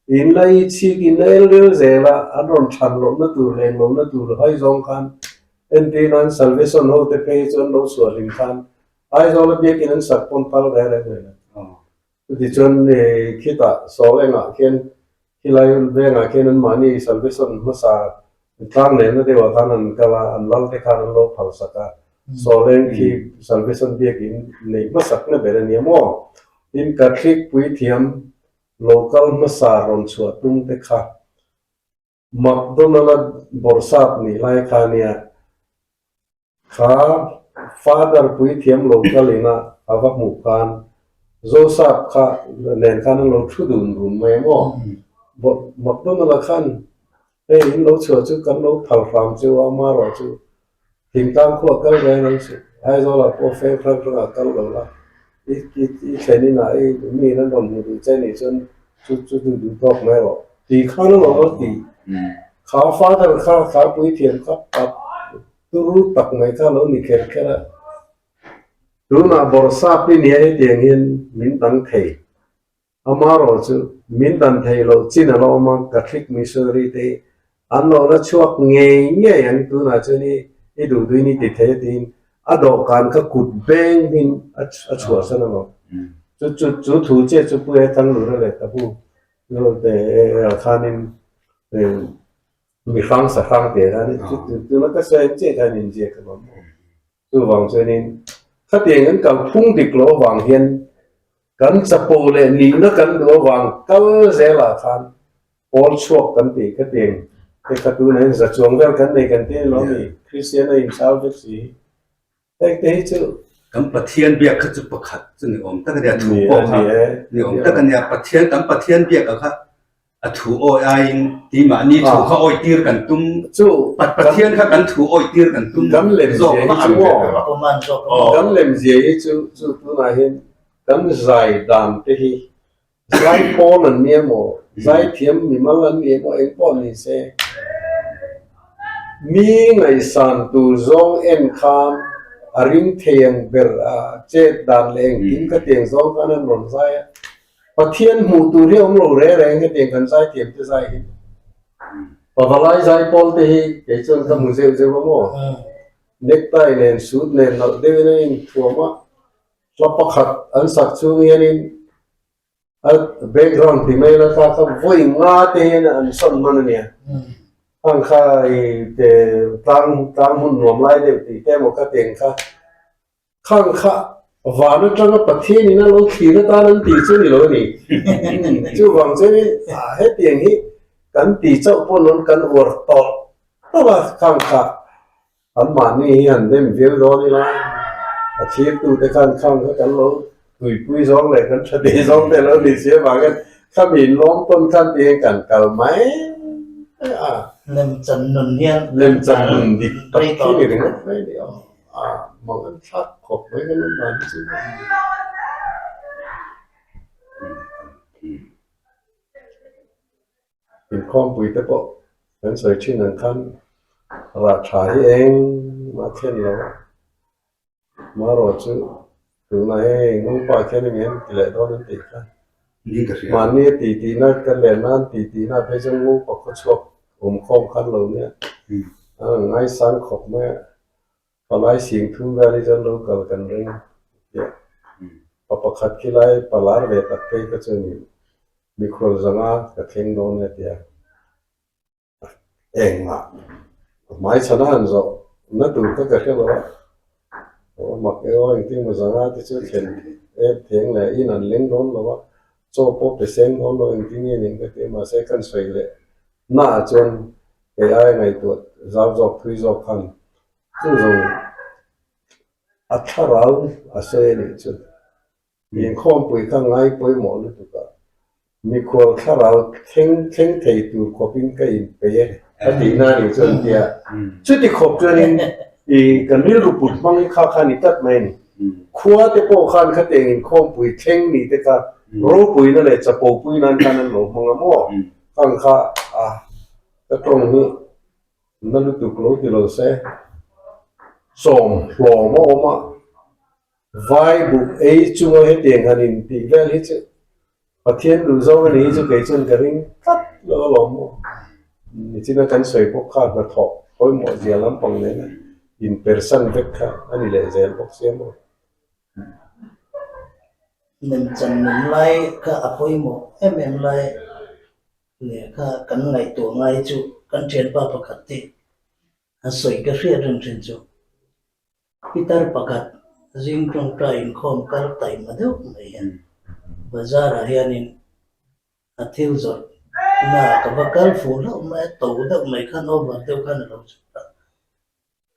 in la i chhik in la el rel zel a, an rawn than lohna tur leh englohna tur hai zawng khan entir nan Salvation ho te phei chu an lo chhuah hlim khan Aizawl a biakin an sak pawn phal reng reng mai lo. Chutichuan khitah sawl engah khian Khilai vengah khian anmahni Salvation hmasa tlang nehna deuhah khan an kal a, an lal te khan an lo phal sak a. Sawleng khi Salvation biakin neih hmasakna ber a nia maw? Tin, Catholic puithiam local hmasa rawn chhuah tum te kha McDonald-a bawrhsap nih lai kha a nia. Kha Father puithiam lo kalin a a va hmuh khan Joseph kha nen khan an lo thu dun run mai a maw? McDonald-a khan hei in lo chhuah chu kan lo phal hram chu a amarawh chu thingtlang khuah kal reng ang suh Aizawlah pawh feng hrang hrangah kal lo la i i thlen inah i mi in an rawn hmu duh che nih chuan chu chu duh duh tawk mai rawh tih khan a lo va ti. Kha Father kha kha puithiam kha pap Turu tak mai kha lo ni kher kher a, tunah bawrhsap i nia hetiang hian min dang thei. Amarawh chu min dan thei loh chin a la awm a, Catholic missionary te hi an lo la chhuak ngei ngei ang tunah chuan i i duh duhin i ti thei a tiin a dawhkan kha kut beng in a chhuahsan a lo. Chu chu chu thu chiah chu Pu Ethang Lura leh Tabu khanin Mi hrang sa hrang teh khan tuna ka sawi ang chiah khan inziak a lawm maw? Chuvang chuanin khatiang kan kalphung dik loh avang hian kan chapo leh nihna kan duh avang kal zelah khan pawl chhuak kan tih khatiang te kha tunah hian za chuang vel kan nei kan ti a ni lawm ni? Kristian a inchhal vek si. Heng te hi chu. Kan Pathian biak kha chu pakhat chu ni awm tak a nia, thu pawh kha ni awm tak a nia. Pathian, kan Pathian biak ah kha a thu awi aiin keimahni thu kha awi tir kan tum, Pathian kha kan thu awi tir kan tum zawk a ang ve ber a. Kan lemzia hi chu chu tunah hian kan zai dan te hi Zai pawn an ni emaw, zai thiam mimal an ni emaw eng pawh ni se, mi ngaihsan tur zawng en khan a ring thei ang ber a chet dan leh engkim khatiang zawng khan an rawn zai a. Pathian hmuh tur hi a awm lo reng reng hetiang kan zai thiam te zai hi. Pavalai zai pawl te hi kei chuan ka hmu zeuh zeuh a maw? Necktie nen suit nen nalh deuhin an inthuam a, Hla pakhat an sak chhung hianin a background ti mai la kha kha vawi nga te hian an sawn hman a nia. Khang kha i te tlang tlang hmun nuam lai deuh tih te emaw kha tiang kha khang kha van atanga Pathian in a lo thlir atan an tih chu ni lo a ni. Chuvang chuanin hetiang hi kan ti chauh pawh nawn kan uar tawlh tawlh a khang kha Anmahni hi han dem viau dawn ila, a thirtute khan khang kha kan lo. Tuipui zawng leh kan tha tih zawng te lo ni si avangin khami in lawm tawn khan ti hian kan kal mai a. Lemchan nun hian Lemchan nun dik tak khi ni ringawt mai ni aw. A mang an thlak khawp mai kan awm dan hi chu. Inkhawmpui te pawh kan sawi thin ang khan rah tha hi engmah thlen lo a. Marawh chu tunah hei Ngupa khian eng em ti leh dawn an tih kha. Mahni a ti tihna kan len nan ti tihna phei chuan Ngupa khawchhuak awm khawm khan lo nia. A ngaisang khawp mai a. Palai sing thum vel hi chuan lo kal kan ring tia. Pa pakhat khi lai palar ve tak phei kha chuan mikhual zanga ka thleng dawn e tia. Engmah hmai chhan a han zawh na tur kha ka hre lo a, aw mak e aw engtin maw zanga te chu thlen em theng leh in an leng dawn lo a, chaw pawh pe seng dawn lo engtin nge ning ka ti a mahse kan sawi leh naah chuan kei aia ngaihtuah zau zawk thui zawk khan chu zawng a thlarau a sawi a nih chu. Inkhawmpui kha ngai pawimawh lutuk a, mikhual thlarau thleng thleng thei tur khawpin ka inpeih e a tihna a nih chuan tia chuti khawp chuanin i kan rilru put hmang hi kha kha a ni tlat mai a ni. Khua te pawh khan khatiang inkhawmpui thleng ni te kha ropuina leh chapopui nan khan an lo hmang a maw? Khang kha a ka tawng hi na lutuk lo ti lo se sawm hlawm a awm a. Vai buk ei chunga hetiang han in tih vel hi chu Pathian duh zawng a ni hi chu kei chuan ka ring tlat lo alawm maw. Nichina kan sawi bawk kha hnathawh pawimawh zia lampang nena in persan vek kha a ni leh zel bawk sia maw. Lemchan nun lai kha a pawimawh em em lai leh kha kan ngaihtuah ngai chu kan thianpa pakhat te a sawi ka hriat reng thin chu. Pitar pakhat zing tawngtai inkhawm kal taima deuh mai hian bazar ah hianin a thil zawrh na ka va kal fuh hlauh mai a, to deuh mai khan over deuh khan a lo chhuak a,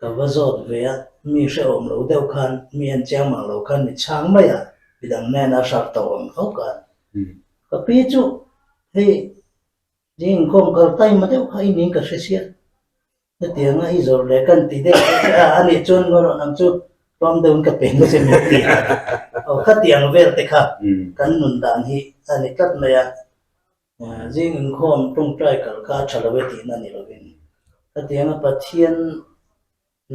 ka va zawt ve a, mi hrehawm lo deuh khan mi en chiang mang lo khan mi chhang mai a, midang hnena hralh to ang tho khan ka pi chu hei zing inkhawm kal taima deuh kha i ning ka hre sia. Hetianga i zawrh leh kan ti deuh che a, anih chuan ngaw rawh nang chu tlawm deuhin ka peng che min ti a. Aw khatiang vel te kha kan nun dan hi a ni tlat mai a, zing inkhawm tawngtai kal kha a tha lo e tihna ni lovin khatianga Pathian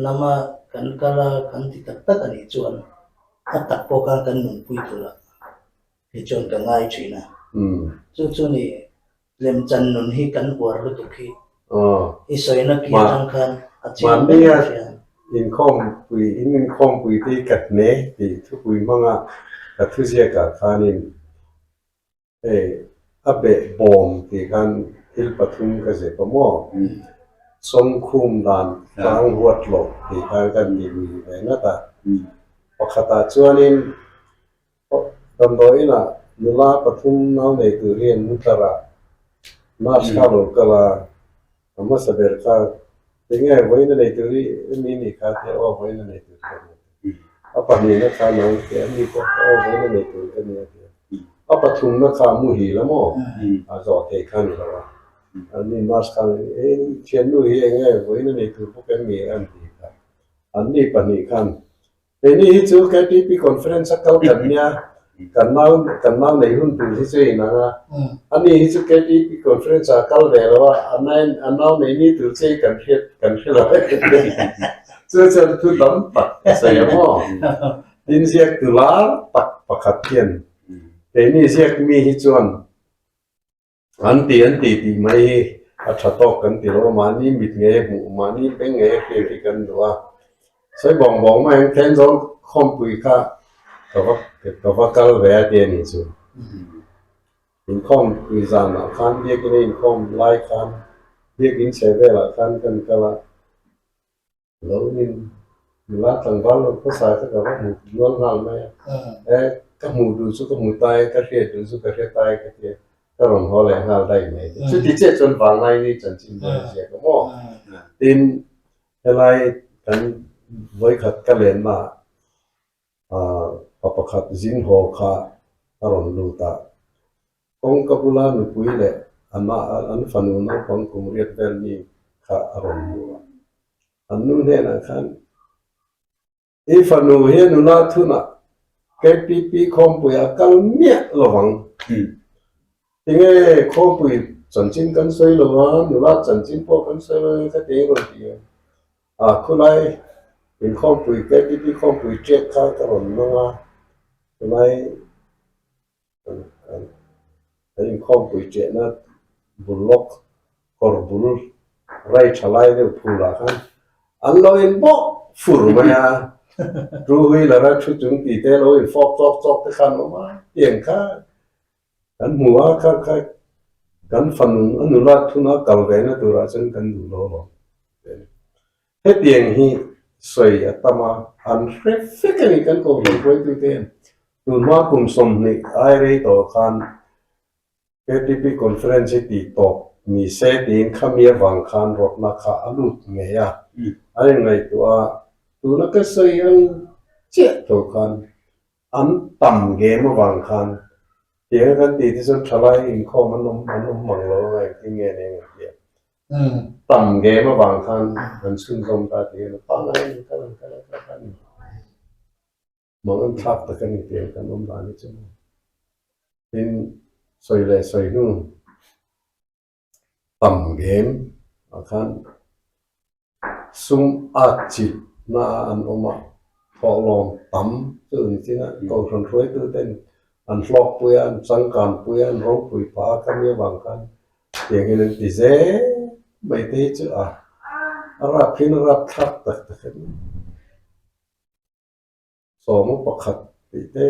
lama kan kal a, kan ti tak tak anih chuan a tak pawh khan kan nunpui tur a hi chuan ka ngai thin a. Chu chu ni Lemchan nun hi kan uar lutuk hi i sawina ki atang khan a chiang ber a hria. Inkhawmpui, in inkhawmpui te hi ka hne tih thupui hmanga ka thuziakah khanin hei a beh bawm tih khan thil pathum ka zep a maw? Sawngkhum dan tlang huat loh tih khan kan ti lui ve ngat a. Pakhatah chuanin Damdawi inah nula pathum nau nei tur hi an mu tlar a, nurse kha a lo kal a, a hmasa ber kha tinge vawiin a nei tur hi emi nih kha tia aw vawiin a nei tur ka ni a ti. A pahnihna kha nang tia ani pawh kha aw vawiin a nei tur ka ni a ti a. A pathumna kha a muhil a maw? A zawh theih kha a ni lo a. Ani nurse khan eng thiannu hi enge vawiin a nei tur bawk em ni an ti kha. Anni pahnih khan Keini hi chu KTP conference a kal kan nia, kan nau kan nau nei hun tur hi chu in ang a, ani hi chu KTP conference ah a kal ve lo a, a nai a nau nei ni tur che hi kan hriat kan hre lo e chu chuan thu tam tak a sawi a maw? Tin ziak tu lar tak pakhat hian keini ziak mi hi chuan An ti an ti tih mai hi a tha tawk kan ti lo a, mahni mit ngei a hmuh, mahni beng ngei a hriat hi kan duh a. Sawi bawng bawng mai ang Thenzawl khawmpui kha ka va ka va kal ve a ti a nih chu. Inkhawmpui zanah khan biakin a inkhawm lai khan biakin chhe velah khan kan kal a. Lo in nula tlangval lo khawsa kha ka va hmu nual nghal mai a, e ka hmuh duh chu ka hmu ta e, ka hriat duh chu ka hre ta e ka ti a, ka rawn haw leh nghal daih mai. Chuti chiah chuan vanglai ni chanchin ber a ziak a maw? Tin, helai kan vawikhat ka lenna ah. Pa pakhat zin haw kha a rawn lut a. Kawngka bula nupui leh an fanu naupang kum riat vel mi kha a rawn hmu a. An nu hnenah khan, I fanu hi a nula thunah KPP khawmpui a kal miah lo vang. Tinge khawmpui chanchin kan sawi lo a, nula chanchin pawh kan sawi lo a, khatiang i rawn ti a. A khulai inkhawmpui KPP khawmpui ṭek kha ka rawn nang a, tunai An inkhawmpui ṭehna bul lawk kawr bul rai ṭha lai deuh phulah khan an lo in bawk fur mai a, two wheeler a thu chung tih te lo in fawk chawk chawk te khan awm a, tiang kha kan hmu a kha kha kan fanu a nula thuna kal ve na turah chuan kan duh lo alawm. Hetiang hi sawi a tam a, an hre vek a ni kan kohhran hruaitute hian. Tunhma kum 20 ai rei tawh khan KTP Conference hi tih tawp ni se tiin khami avang khan rawtna kha a lut ngei a, an inngaihtuah a, tuna ka sawi ang chiah tho khan An tam gem avang khan tiang a kan tih te chuan thalai inkhawm an awm an awm mang lo anga engtin nge nen an ti a. Tam gem avang khan an chhunzawm ta tih hian a pangngai an kal an kal an kal a ni. Mang an thlak tak a ni tiang kan awm dan hi chu. Tin, sawi leh sawi hnu. Tam gem ah khan sum at chilh na ah an awm a, thawhlawm tam chu ni chin a, kohhran hruaitu ten an hlawk pui a, an changkan pui a, an ropui phah a, khami avang khan tiang hian an ti zel mai te hi chu a a rap hian a rap thlak tak tak a ni. Sawma pakhat tih te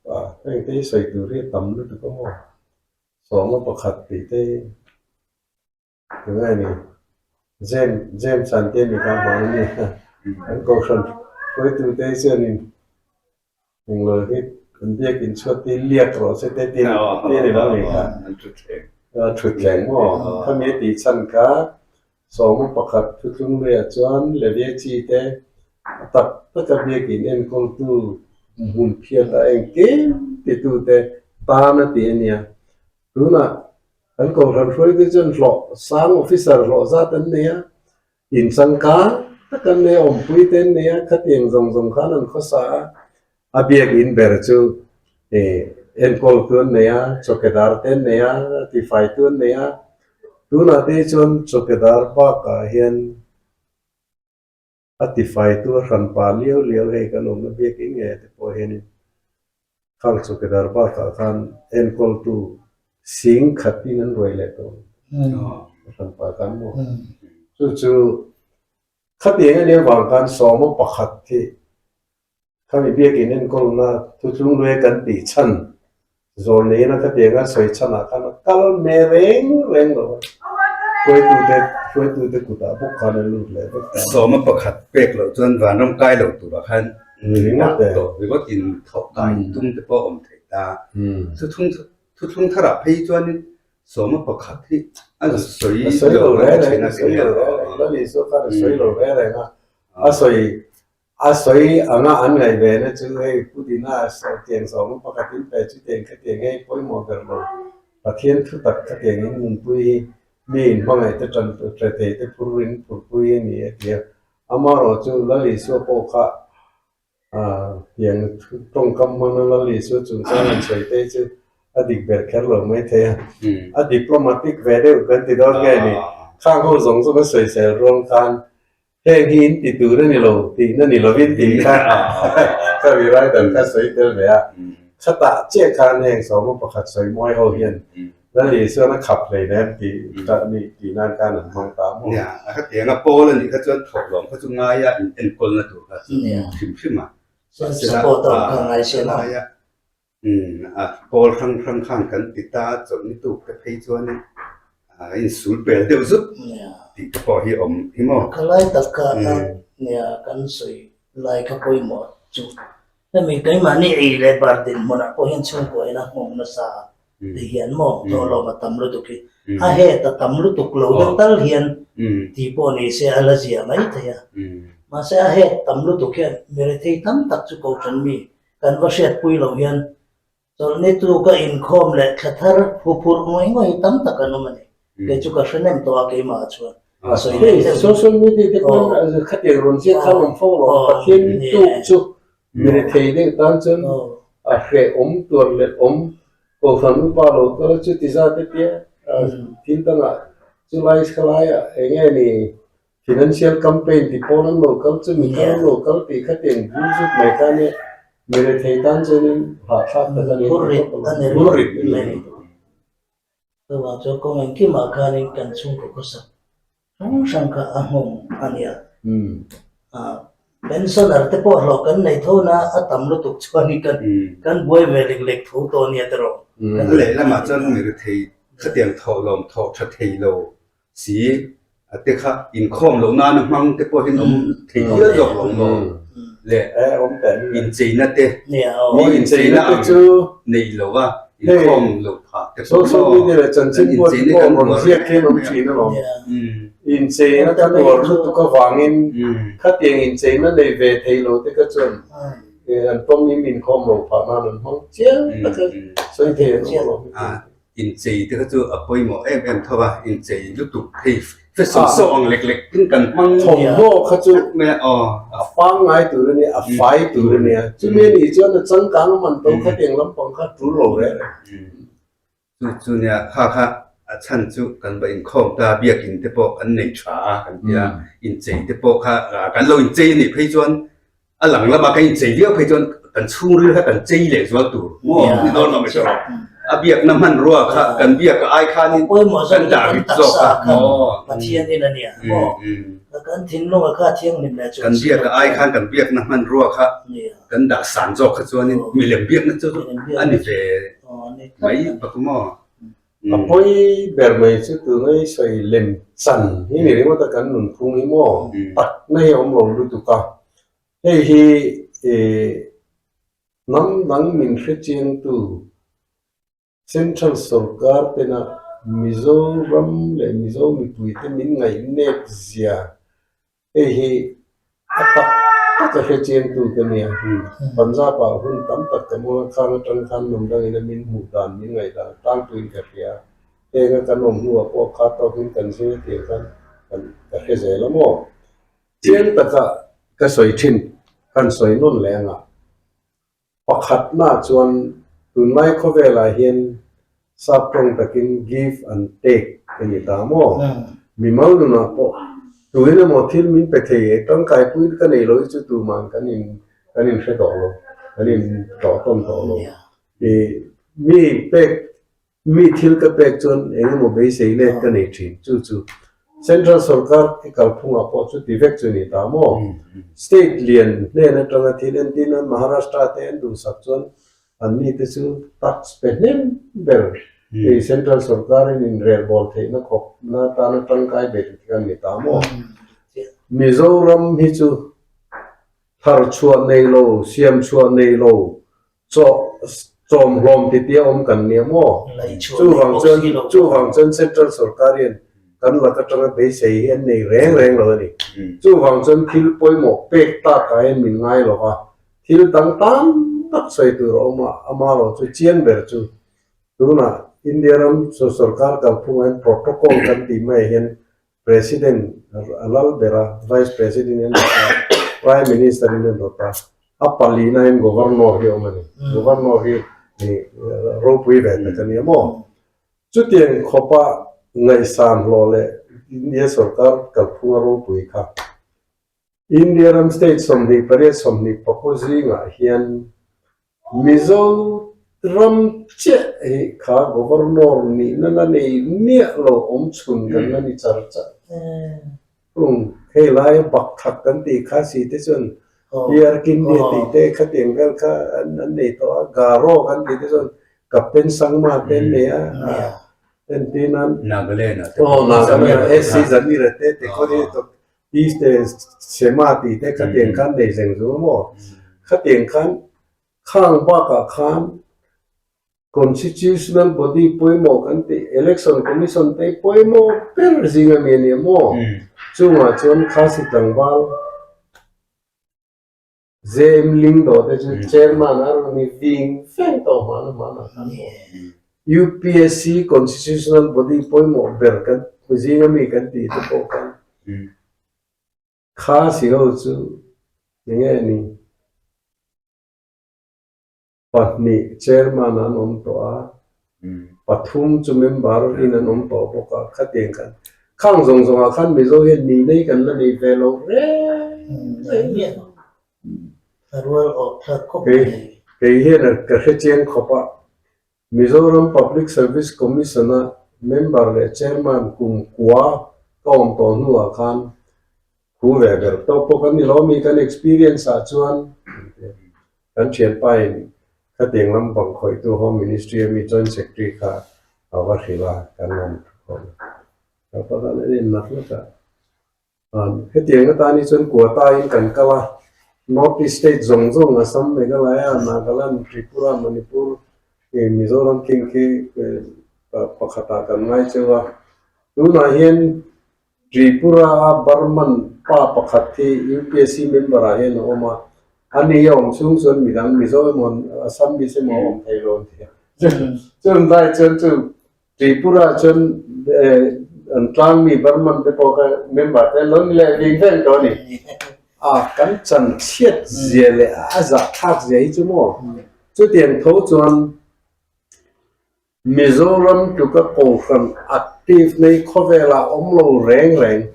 ah heng te hi sawi tur hi a tam lutuk a maw? Sawma pakhat tih te hi tunge ni? James James an tia mi kha hmang a nia. An kohhran hruaitu te hi chuanin englo hi an biakin chhuat te hi liak rawh se te tiin tia ni lo ni kha. Thutthleng maw? Khami a tih chhan kha 11 thuthlung luiah chuan Levia chi te a tak taka biakin enkawltu hmun phiat a engkim titu te tan a ti a nia. Tunah kan kohhran hruaitu chuan hlawh sang officer hlawh zat an nei a, inchangkang tak an nei a, awmpui te an nei a, khatiang zawng zawng khan an khawsa a, A biakinn ber chu enkawltu an nei a, chawkedar te an nei a, tifaitu an nei a. Tunah te hi chuan chawkedar bakah hian a tifaitu a hranpa liau liau hei kan awmna biakinn ngei te pawh hianin khang chawkedar bakah khan enkawltu sing khatin an ruai leh tawh a hranpa khan maw. Chu chu khatiang a nih avang khan sawma pakhat hi Khami biakin enkawlna thuthlung luai kan tih chhan zawl neiin a khatianga sawi chhanah khan a kal me reng reng lo a, hruaitute hruaitute kutah bawk khan a lut leh vek ta. Sawma pakhat pek loh chuan vanram kai lo turah khan ringawt tawh ringawt in thawh kai tum te pawh a awm thei ta. Thuthlung thuthlung tharah phei chuanin sawma pakhat hi a sawi lo reng reng a sawi lo reng reng Lal Isua khan a sawi lo reng reng a, a sawi A sawi anga an ngaih ve na chu hei Pu Dina tiang zawng pakhat in pe chu tiang khatiang hei pawimawh ber lo Pathian thu tak khatiang in nunpui hi mi in hmangaih te tan hre thei te phur in phurpui a ni a ti a. Amaherawh chu Lal Isua pawh kha tiang tawngkam hmanga Lal Isua chungchang an sawi te chu a dik ber kher lo mai thei a. A diplomatic ve deuh kan ti dawn nge ni. Khang ho zawng zawng a sawisel ruang khan Heng hi in ti tur a ni lo tihna ni lovin tih kha ka ri rai dan kha sawi tel ve a. Khatah chiah khan heng sawma pakhat sawi mawi ho hian Lal Isuan a khap hlei nem tih tah ni tih nan khan an hmang ta maw? Nia, a khatiang a pawl a nih kha chuan thawk lawm kha chu ngaia in enkawlna tur kha chu hrim hrim a. Chuan support a awm kha ngai se maw? Umm a pawl hrang hrang khan kan ti ta a, chawlhni tuk te phei chuanin a insul pel deuh zut tih te pawh hi awm hi maw? Ka lai tak kha a nia kan sawi lai kha pawimawh chu hemi keimahni ei leh bar dinhmunah pawh hian chhungkua in a nghawng nasa a ti hian maw thawhlawm a tam lutuk hi a het a tam lutuk lo deuh tal hian tih pawh ni se a la zia mai thei a mahse a het tam lutuk hian mi rethei tam tak chu kohhran mi. kan va hriatpui loh hian chawlhni tuka inkhawm leh thla thar huphurh ngawih ngawih hi tam tak an awm a ni. Kei chu ka hre nem tawh a keimah ah chuan a sawi Hei leh deuh. social media te khan khatiang rawn ziak khan awm fo lo, Pathian tuk chu mi rethei deuh tan chuan a hrehawm tuar leh awm Kohhran upa lo kal chuti zat te tia thil dangah chulai khalaiah eng nge ni Financial campaign ti pawn an lo kal chu mi kal an lo kal tih kha tiang bul zut mai kha nia mi rethei tan chuanin hahthlak tak a ni. Phurrit a ni Phurrit a ni. Chuvang chuan kawng engkimah khanin kan chhungkaw khawsak hrang hrang kha a nghawng a nia. Pensioner te pawh hlawh kan nei tho na a tam lutuk chuanin kan kan buai ve lek lek tho tawh a nia tiraw. A lehlamah chuan mi rethei khatiang thawh lawm thawh tha thei lo Si a te kha inkhawm loh nana hmang te pawh hian awm thei hial zawk lo maw le incheina te mi incheina ang nei lo a inkhawm loh phah te pawh Social media leh chanchinbuah te pawh rawn ziak hian awm thin alawm. Incheina kan uar lutuk avangin khatiang incheina nei ve thei lo te kha chuan an pawmin inkhawm loh phah nan an hmang chiang tak a sawi thei an awm alawm. Inchei te kha chu a pawimawh em em tho a, inchei lutuk hei fashion show ang lek lek in kan hmang Thawmhnaw kha chu mai a, aw. A pangngai tur a nia, a fai tur a nia. Chumi a nih chuan a changkang a man to kha tiang lampang kha tul lo reh reh. Chu chu nia kha kha a chhan chu kan va inkhawm ta, biakin te pawh kan nei tha a kan tia, inchei te pawh kha kan lo inchei a nih phei chuan A lang lama kan inchei viau phei chuan kan chhungril kha kan chei leh zual tur maw ni dawn lo mai tawh. A biakna hmanrua kha kan biak a ai khanin kan dah rit zawk a maw. Kan biak a ai khan kan biakna hmanrua kha kan dah san zawk kha chuanin milem biakna chu a ni ve mai bawk maw. A pawi ber mai chu tuna i sawi lem chan hi ni ringawt a kan nunphung hi maw takna hi a awm lo lutuk a, hei hi hnam dang min hrechiangtu Central sorkar tena Mizoram leh Mizo mipuite min ngaihnep zia Hei hi a tak tak a hrechiangtu ka nia. Punjab ah hun tam tak ka hmang a, khang atang khan hnam dangin a min hmuh dan, min ngaih dan tlangpuiin ka hria. Heng a kan awm hnuah pawh kha tawkin kan zing a tih khan kan ka hre zel a maw? Chiang taka ka sawi thin, kan sawi nawn leh anga. Pakhatna chuan tunlai khawvelah hian sap tawng takin give and take a ni ta maw? Mimal nunah pawh tuin emaw thil min pe thei e, tangkaipui ka nei lo hi chu tuman kan in kan inhre tawh lo, kan in tawh tawn tawh lo. Mi pek Mi thil ka pek chuan eng emaw beisei let ka nei thin, chu chu Central sorkar i kalphungah pawh chuti vek chu ni ta maw? State lian hnen atanga thil entin a Maharashtra te an duhsak chuan an mite chu tax pe hnem ber hei Central sorkarin inrelbawl theihna khawpna atana tangkai ve tur te an ni ta maw? Mizoram hi chu thar chhuah nei lo, siam chhuah nei lo Chaw chawm hlawm ti tia awm kan nia maw? Chuvang chuan chuvang chuan Central sorkar hian kan lak atanga beisei hi an nei reng reng lo a ni. Chuvang chuan thil pawimawh pek takah hian min ngai lo va, thil dang tam tak sawi tur a awm a, amaherawh chu chiang ber chu tunah India ram sorkar kalphungah hian protocol kan tih maiah hian President a lal ber a, Vice President in a dawt a, Prime Minister in a dawt a, a palina hian Governor hi a awm a ni. Governor hi ropui ve tak a nia maw? Chutiang khawpa ngaihsan hlawh leh India sorkar kalphunga ropui kha India ram state 28 24 zingah hian Mizo ram chiah hi kha Governor nihna la nei miah lo awm chhun kan la ni char char. Hung hei laia bak thak kan tih kha si te chuan PR Kindia tih te khatiang vel kha an nei tawh a, Garo kan tih te chuan Captain Sangma te an nei a, entirnan Nagaland ah te aw Nagaland ah SC Zamira te te khaw hi Tih Sema tih te khatiang khan nei zeng zu maw? Khatiang khan khang bakah khan Constitutional body pawimawh kan tih Election Commission te pawimawh ber zing a mi a nia maw? Chungah chuan Khasi tlangval. JM Lyngdoh te chu chairman a rawn ni ving veng tawh hmana hmana khan UPSC constitutional body pawimawh ber kan zinga mi kan tih te pawh khan kha si ho chu enge ni Pahnih chairman an awm tawh a, pathum chu member in an awm tawh bawk a, khatiang khan khang zawng zawngah khan Mizo hian ni nei kan la nei ve lo reng reng a. Kei hian ka hre chiang khawp a, Mizoram Public Service Commission-a member leh chairman kum kua ka awm tawh hnuah khan Thu ve ber tawk pawh kan ni lo mi kan experience ah chuan kan thianpa in khatiang lam bang khawihtu Home Ministry a mi Joint Secretary kha a va hrilh a kan awm khawm a ka pa khan a en nat nat a hetiang atan hi chuan quota in kan kal a North East state zawng zawng Assam Meghalaya Nagaland Tripura Manipur Mizoram king khi pakhatah kan ngai cheu a tunah hian Tripura-a Barman pa pakhat hi UPSC member ah hian a awm a, a ni a awm chhung chuan midang Mizo emaw Assam Miss emaw a awm thei lo an ti a. Chun lai chuan chu Tripura chuan an tlang mi Barman te pawh kha member te an lo ni leh ving veng tawh a ni. A kan chan chhiat zia leh a zahthlak zia hi chu maw chutiang tho chuan Mizoram tluka Kohhran active nei khawvelah awm lo reng reng.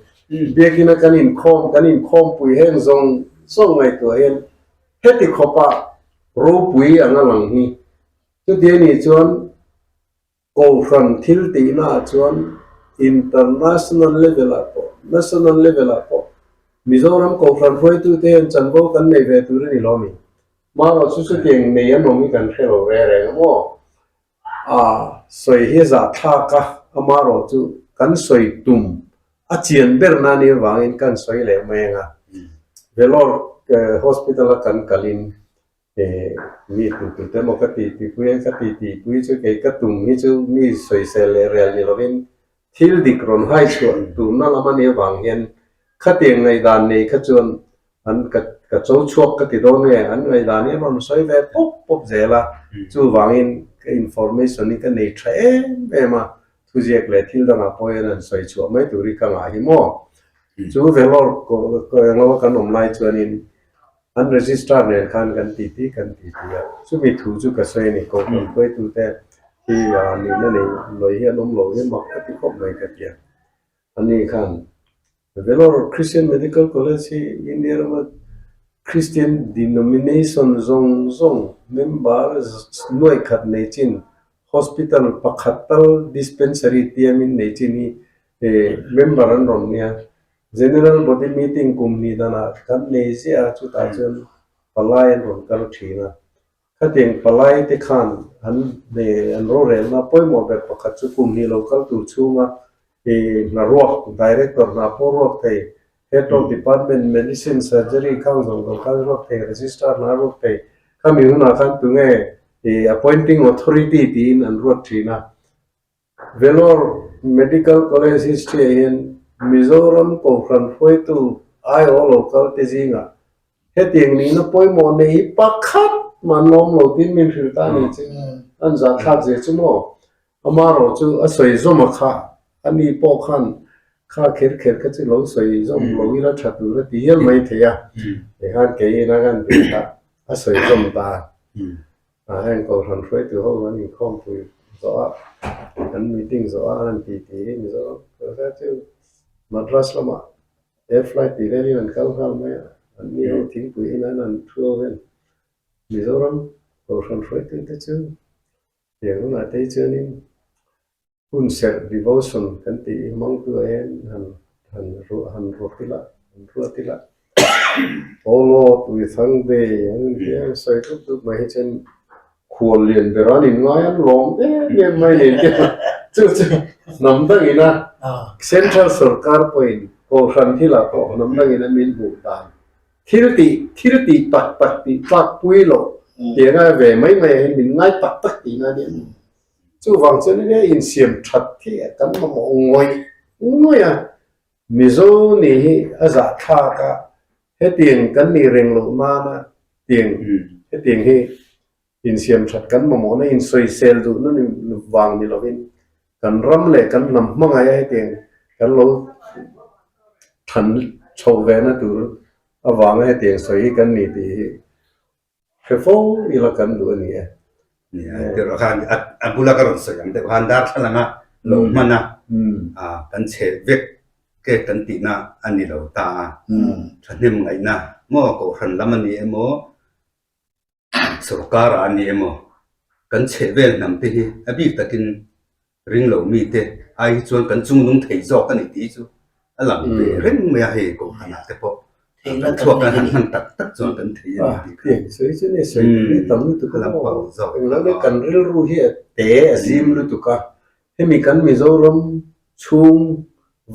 Biakina kan inkhawm, kan inkhawmpui heng zawng zawng ngaihtuah hian heti khawpa ropui anga lang hi. Chuti a nih chuan Kohhran thil tihnaah chuan international level ah pawh, national level ah pawh Mizoram Kohhran hruaitute hian chanvo kan nei ve tur a ni lo mi? Marawh chu chutiang nei an awm hi kan hre lo reng reng a maw? A sawi hi a zahthlak a, amarawh chu kan sawi tum a chian ber na nih avangin kan sawi leh mai ang a. Vellore Hospital a kan kalin mi tu tu te emaw ka ti tipui a, ka ti tipui chu kei ka tum hi chu mi sawisel leh rel ni lovin thil dik rawn hai chhuah turna lam a nih avang hian khatiang ngaihdan nei kha chuan an ka ka cho chhuak ka ti dawn nge an ngaihdan hi a rawn sawi ve pawp pawp zel a, chuvangin ka information hi ka nei tha em em a, thuziak leh thil dangah pawh hian an sawi chhuah mai tur hi ka ngah hi maw. Chu Vellore englo a kan awm lai chuanin an registrar nen khan kan titi kan titi a, chumi thu chu ka sawi a ni, kohhran hruaitute hi nihna nei lawi hi an awm lo hi mak ka ti khawp mai ka ti a. Ani khan Vellore Christian Medical College hi India rama Christian denomination zawng zawng member nuaih khat nei chin hospital pakhat tal dispensary tiamin nei chin hi member an rawn nia. General Body Meeting kum hnih danah kan nei ziah a chutah chuan palai an rawn kal thin a. Khatiang palai te khan an an rorelna pawimawh ber pakhat chu kum hnih lo kal tur chhunga i hna ruak, Director hna pawh ruak thei, Head of Department, Medicine, Surgery khang zawng zawng khan ruak thei, Registrar hna ruak thei, khami hunah khan tunge i appointing authority tiin an ruat thin a. Vellore Medical College history ah hian Mizoram Kohhran hruaitu aiawh lo kal te zingah hetiang nihna pawimawh nei hi pakhat mah an lawm lo tiin min hrilh ta a ni chu. An zahthlak zia chu maw? Amarawh chu a sawi zawm a kha, ani pawh khan kha kher kher kha chu lo sawi zawm lo ila tha tur a ti hial mai thei a, tikhan keiin a kan tih kha a sawi zawm ta a. Ah heng Kohhran hruaitu ho an inkhawmpui zawh a, an meeting zawh a an ti ti hi Mizoram kha chu Madras lamah air flight tih velin an kal nghal mai a, an ni ho thingpui in an an thu ho hian Mizoram Kohhran hruaitu te chu tiang hunah te hi chuanin Hun serh devotion kan tih hi hmangtu ah hian han han han ruat ila han ruat ila O Lord we thank thee an inti a sawi dup dup mai hi chuan khual lian ber an inngai an lawm em em mai ni te chu chu hnam dangin a central sorkar pawhin kohhran thilah pawh hnam dangin a min hmuh dan thil tih thil tih tak tak tih tlak pui loh tih anga ve mai mai ah hian min ngai tak tak tihna a nia. Chuvang chuan enge insiam that hi kan mamawh ngawih ngawih a, Mizo nih hi a zahthlak a, hetiang kan nih reng loh nana. Tiang hetiang hi insiam that kan mamawhna insawisel duhna ni vang ni lovin kan ram leh kan hnam hmangaih a hetiang kan lo than chhoh ve na tur avanga hetiang sawi hi kan ni tih hi hre fo ila kan duh a ni e. Nia, tirh khan a bula ka rawn sawi ang deuh khan darthlalang a lo hman a, kan chhe vek ke kan tihna a ni lo ta a, thahnem ngaihna maw kohhran lam a ni emaw sorkar ah a ni emaw kan chhe vel hnam te hi a bik takin ring lo mite ai hi chuan kan chungnung thei zawk a ni tih chu a lang ve reng mai a, hei kohhran ah te pawh kan thluak kan han hman tak tak chuan kan thei a ni tih kha. Sawi chu ni sawi tur hi tam lutuk a maw? Englo le kan rilru hi a te a zim lutuk a, hemi kan Mizoram chhung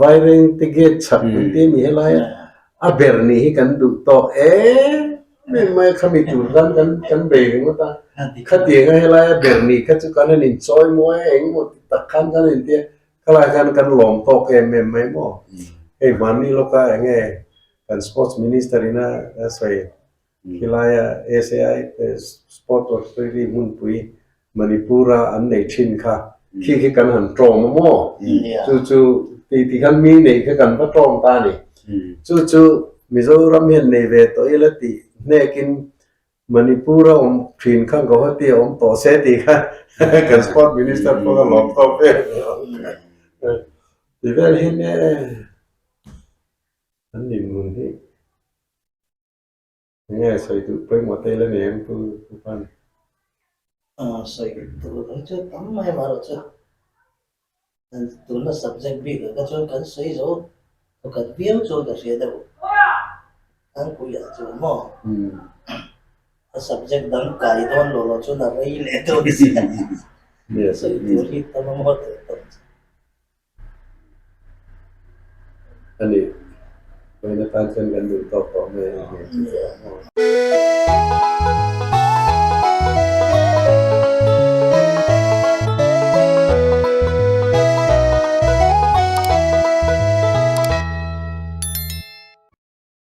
Vaireng te gate chhak kan ti a ni helai a, a ber nih hi kan duh tawk em em mai a, khami tur khan kan kan bei ringawt a, khatiang a helai a ber nih kha chu kan han inchawi mawi a, engemaw ti tak khan kan inti a, khalai khan kan lawm tawk em em mai maw? Hei hmanni lawka enge kan sports minister ina a sawi Khilaia SAI Sport Authority hmunpui Manipur-a an nei thin kha khi khi kan han tawng a maw? Chu chu ti ti khan mi nei kha kan va tawng ta a ni. Chu chu Mizoram hian nei ve tawh ila tih hnekin Manipur-a awm thin kha Guwahati-a awm tawh se tih kha kan Sport Minister pawh kha lawm tawk vel ti vel hi nia an dinhmun hi. Enge sawi duh pawimawh te ila nei ang pu Pu Pan? Sawi tur hi chu tam mai marawh chu tuna subject bik ah kha chuan kan sawi zo pakhat viau chuan ka hria deuh ang puiah chuan maw a subject dang kai dawn lo lo chuan a rei leh dawn sia sawi tur hi tam a maw teh tawp chu. A ni, vawiin atan chuan kan duh tawk tawh mai a ni.